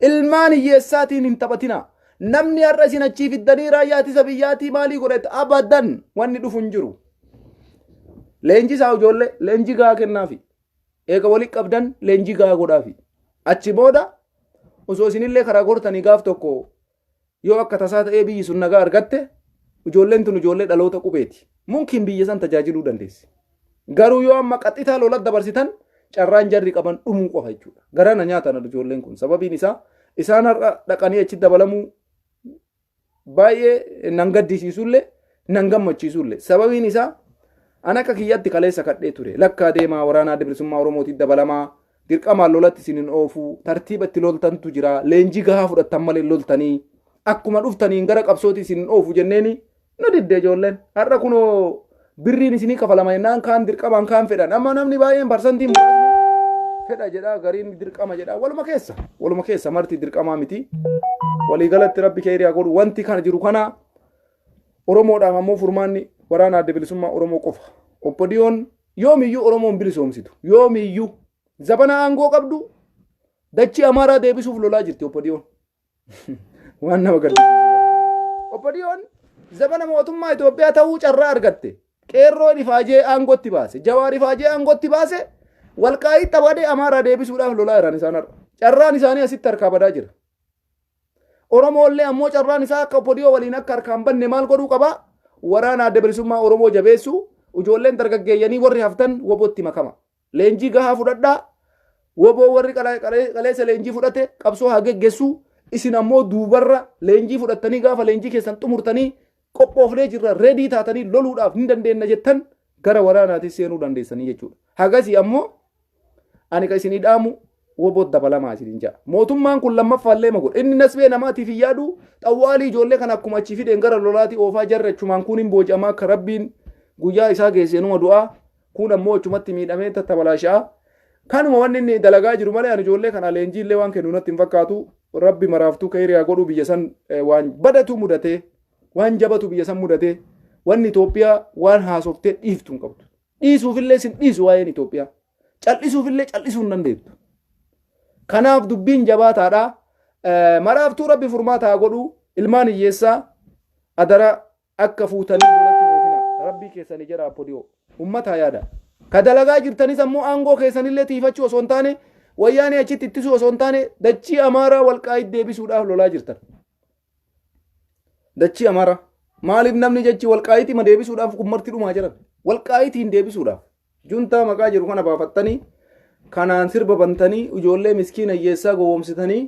Ilmaan hiyyeessaatiin hin taphatinaa. Namni har'a isin achii fiddanii raayyaa ittisa biyyaatii maalii godhate abadan wanni dhufu hin jiru. Leenji isaa ijoollee leenjii gahaa kennaafi. Eega walitti qabdan leenjii gahaa godhaafi. Achi booda osoo isinillee karaa gortanii gaaf tokko yoo akka tasaa ta'ee biyyi sun nagaa argatte ijoolleen tun ijoollee dhaloota qubeeti. Mumkin biyya san tajaajiluu dandeessi. Garuu yoo amma qaxxitaa lola dabarsitan carraan jarri qaban dhumuu qofa jechuudha. Garana nyaatan ijoolleen kun sababiin isaa isaan har'a dhaqanii achi dabalamuu baay'ee nan gaddisiisullee nan gammachiisullee sababiin isaa an akka kiyyatti kaleessa kadhee ture lakkaa deemaa waraanaa adda bilisummaa Oromootiin dabalamaa dirqamaan lolatti isin hin oofuu tartiiba itti loltantu jira leenjii gahaa fudhattan malee loltanii akkuma dhuftaniin gara qabsooti isin hin oofu jenneeni nu didde ijoolleen har'a kunoo birriin isinii kafalama jennaan kaan dirqamaan kaan fedhan amma namni baay'een parsantiin muraasni fedha jedha gariin dirqama jedha waluma keessa waluma keessa marti dirqamaa miti waliigalatti rabbi keeyrii haa godhu wanti kana jiru kana Oromoodhaaf ammoo furmaanni waraana adda bilisummaa Oromoo qofa. Obbodiyoon yoomiyyuu Oromoon bilisoomsitu yoomiyyuu zabana aangoo qabdu dachii Amaaraa deebisuuf lolaa jirti Obbodiyoon. Waan nama gaddisiisu. Obbodiyoon zabana mootummaa Itoophiyaa ta'uu carraa argatte. Qeerroon ifaajee aangootti baase. Jawaar ifaajee aangootti baase. Walqaayii xabadee Amaaraa deebisuudhaaf lolaa jiran isaan har'a. Carraan isaanii asitti harkaa badaa jira. Oromoollee ammoo carraan isaa akka Obbodiyoo waliin akka harkaan banne maal godhuu qaba? Waraana adda bilisummaa Oromoo jabeessuu ijoolleen dargaggeeyyanii warri haftan wobotti makama. Leenjii gahaa fudhadhaa. Woboo warri qaleessa leenjii fudhate qabsoo haa geggeessuu. Isin ammoo duubarra leenjii fudhattanii gaafa leenjii keessan xumurtanii qophoofnee jirra reedii taatanii loluudhaaf hin dandeenna jettan gara waraanaatis seenuu dandeessanii jechuudha. Hagasii ammoo ani ka isinii dhaamu woboo dabalamaa isiniin jedha. Mootummaan kun lammaffaallee ma godha. Inni nasbee namaatiif hin yaadu xawwaalii ijoollee kana akkuma achii fideen gara lolaatii oofaa jarri achumaan kun hin booji'amaa akka rabbiin guyyaa isaa geessee numa du'aa kun ammoo achumatti miidhamee tattabalaasha'a. Kanuma wanni inni dalagaa jiru malee ani ijoollee kana leenjii illee waan kennu natti hin fakkaatu. Rabbi maraaftuu ka'ee haa godhu biyya san waan badatu mudatee waan jabatu biyya san mudatee wanni Itoophiyaa waan haasoftee dhiiftu hin qabdu. Dhiisuufillee sin dhiisu waa'een Itoophiyaa. Cal'isuufillee cal'isuu hin dandeettu. Kanaaf dubbiin jabaataadha. Maraaftuu rabbi furmaata haa godhu ilmaan hiyyeessaa adara akka fuutanii lolatti hin oofina. Rabbi Rabbii keessanii jedha Appodiyoo. Ummataa yaada. Ka dalagaa jirtanis ammoo aangoo keessanillee tiifachuu osoo hin taane, Wayyaanee achitti ittisuu osoo hin taane, dachii Amaaraa Walqaayit deebisuudhaaf lolaa jirtan. Dachii Amaaraa. Maaliif namni jechi Walqaayitii ma deebisuudhaaf kun marti dhumaa jiran? Walqaayitiin deebisuudhaaf. Juntaa maqaa jiru kana baafattanii kanaan sirba bantanii ijoollee miskiina hiyyeessaa gowwoomsitanii.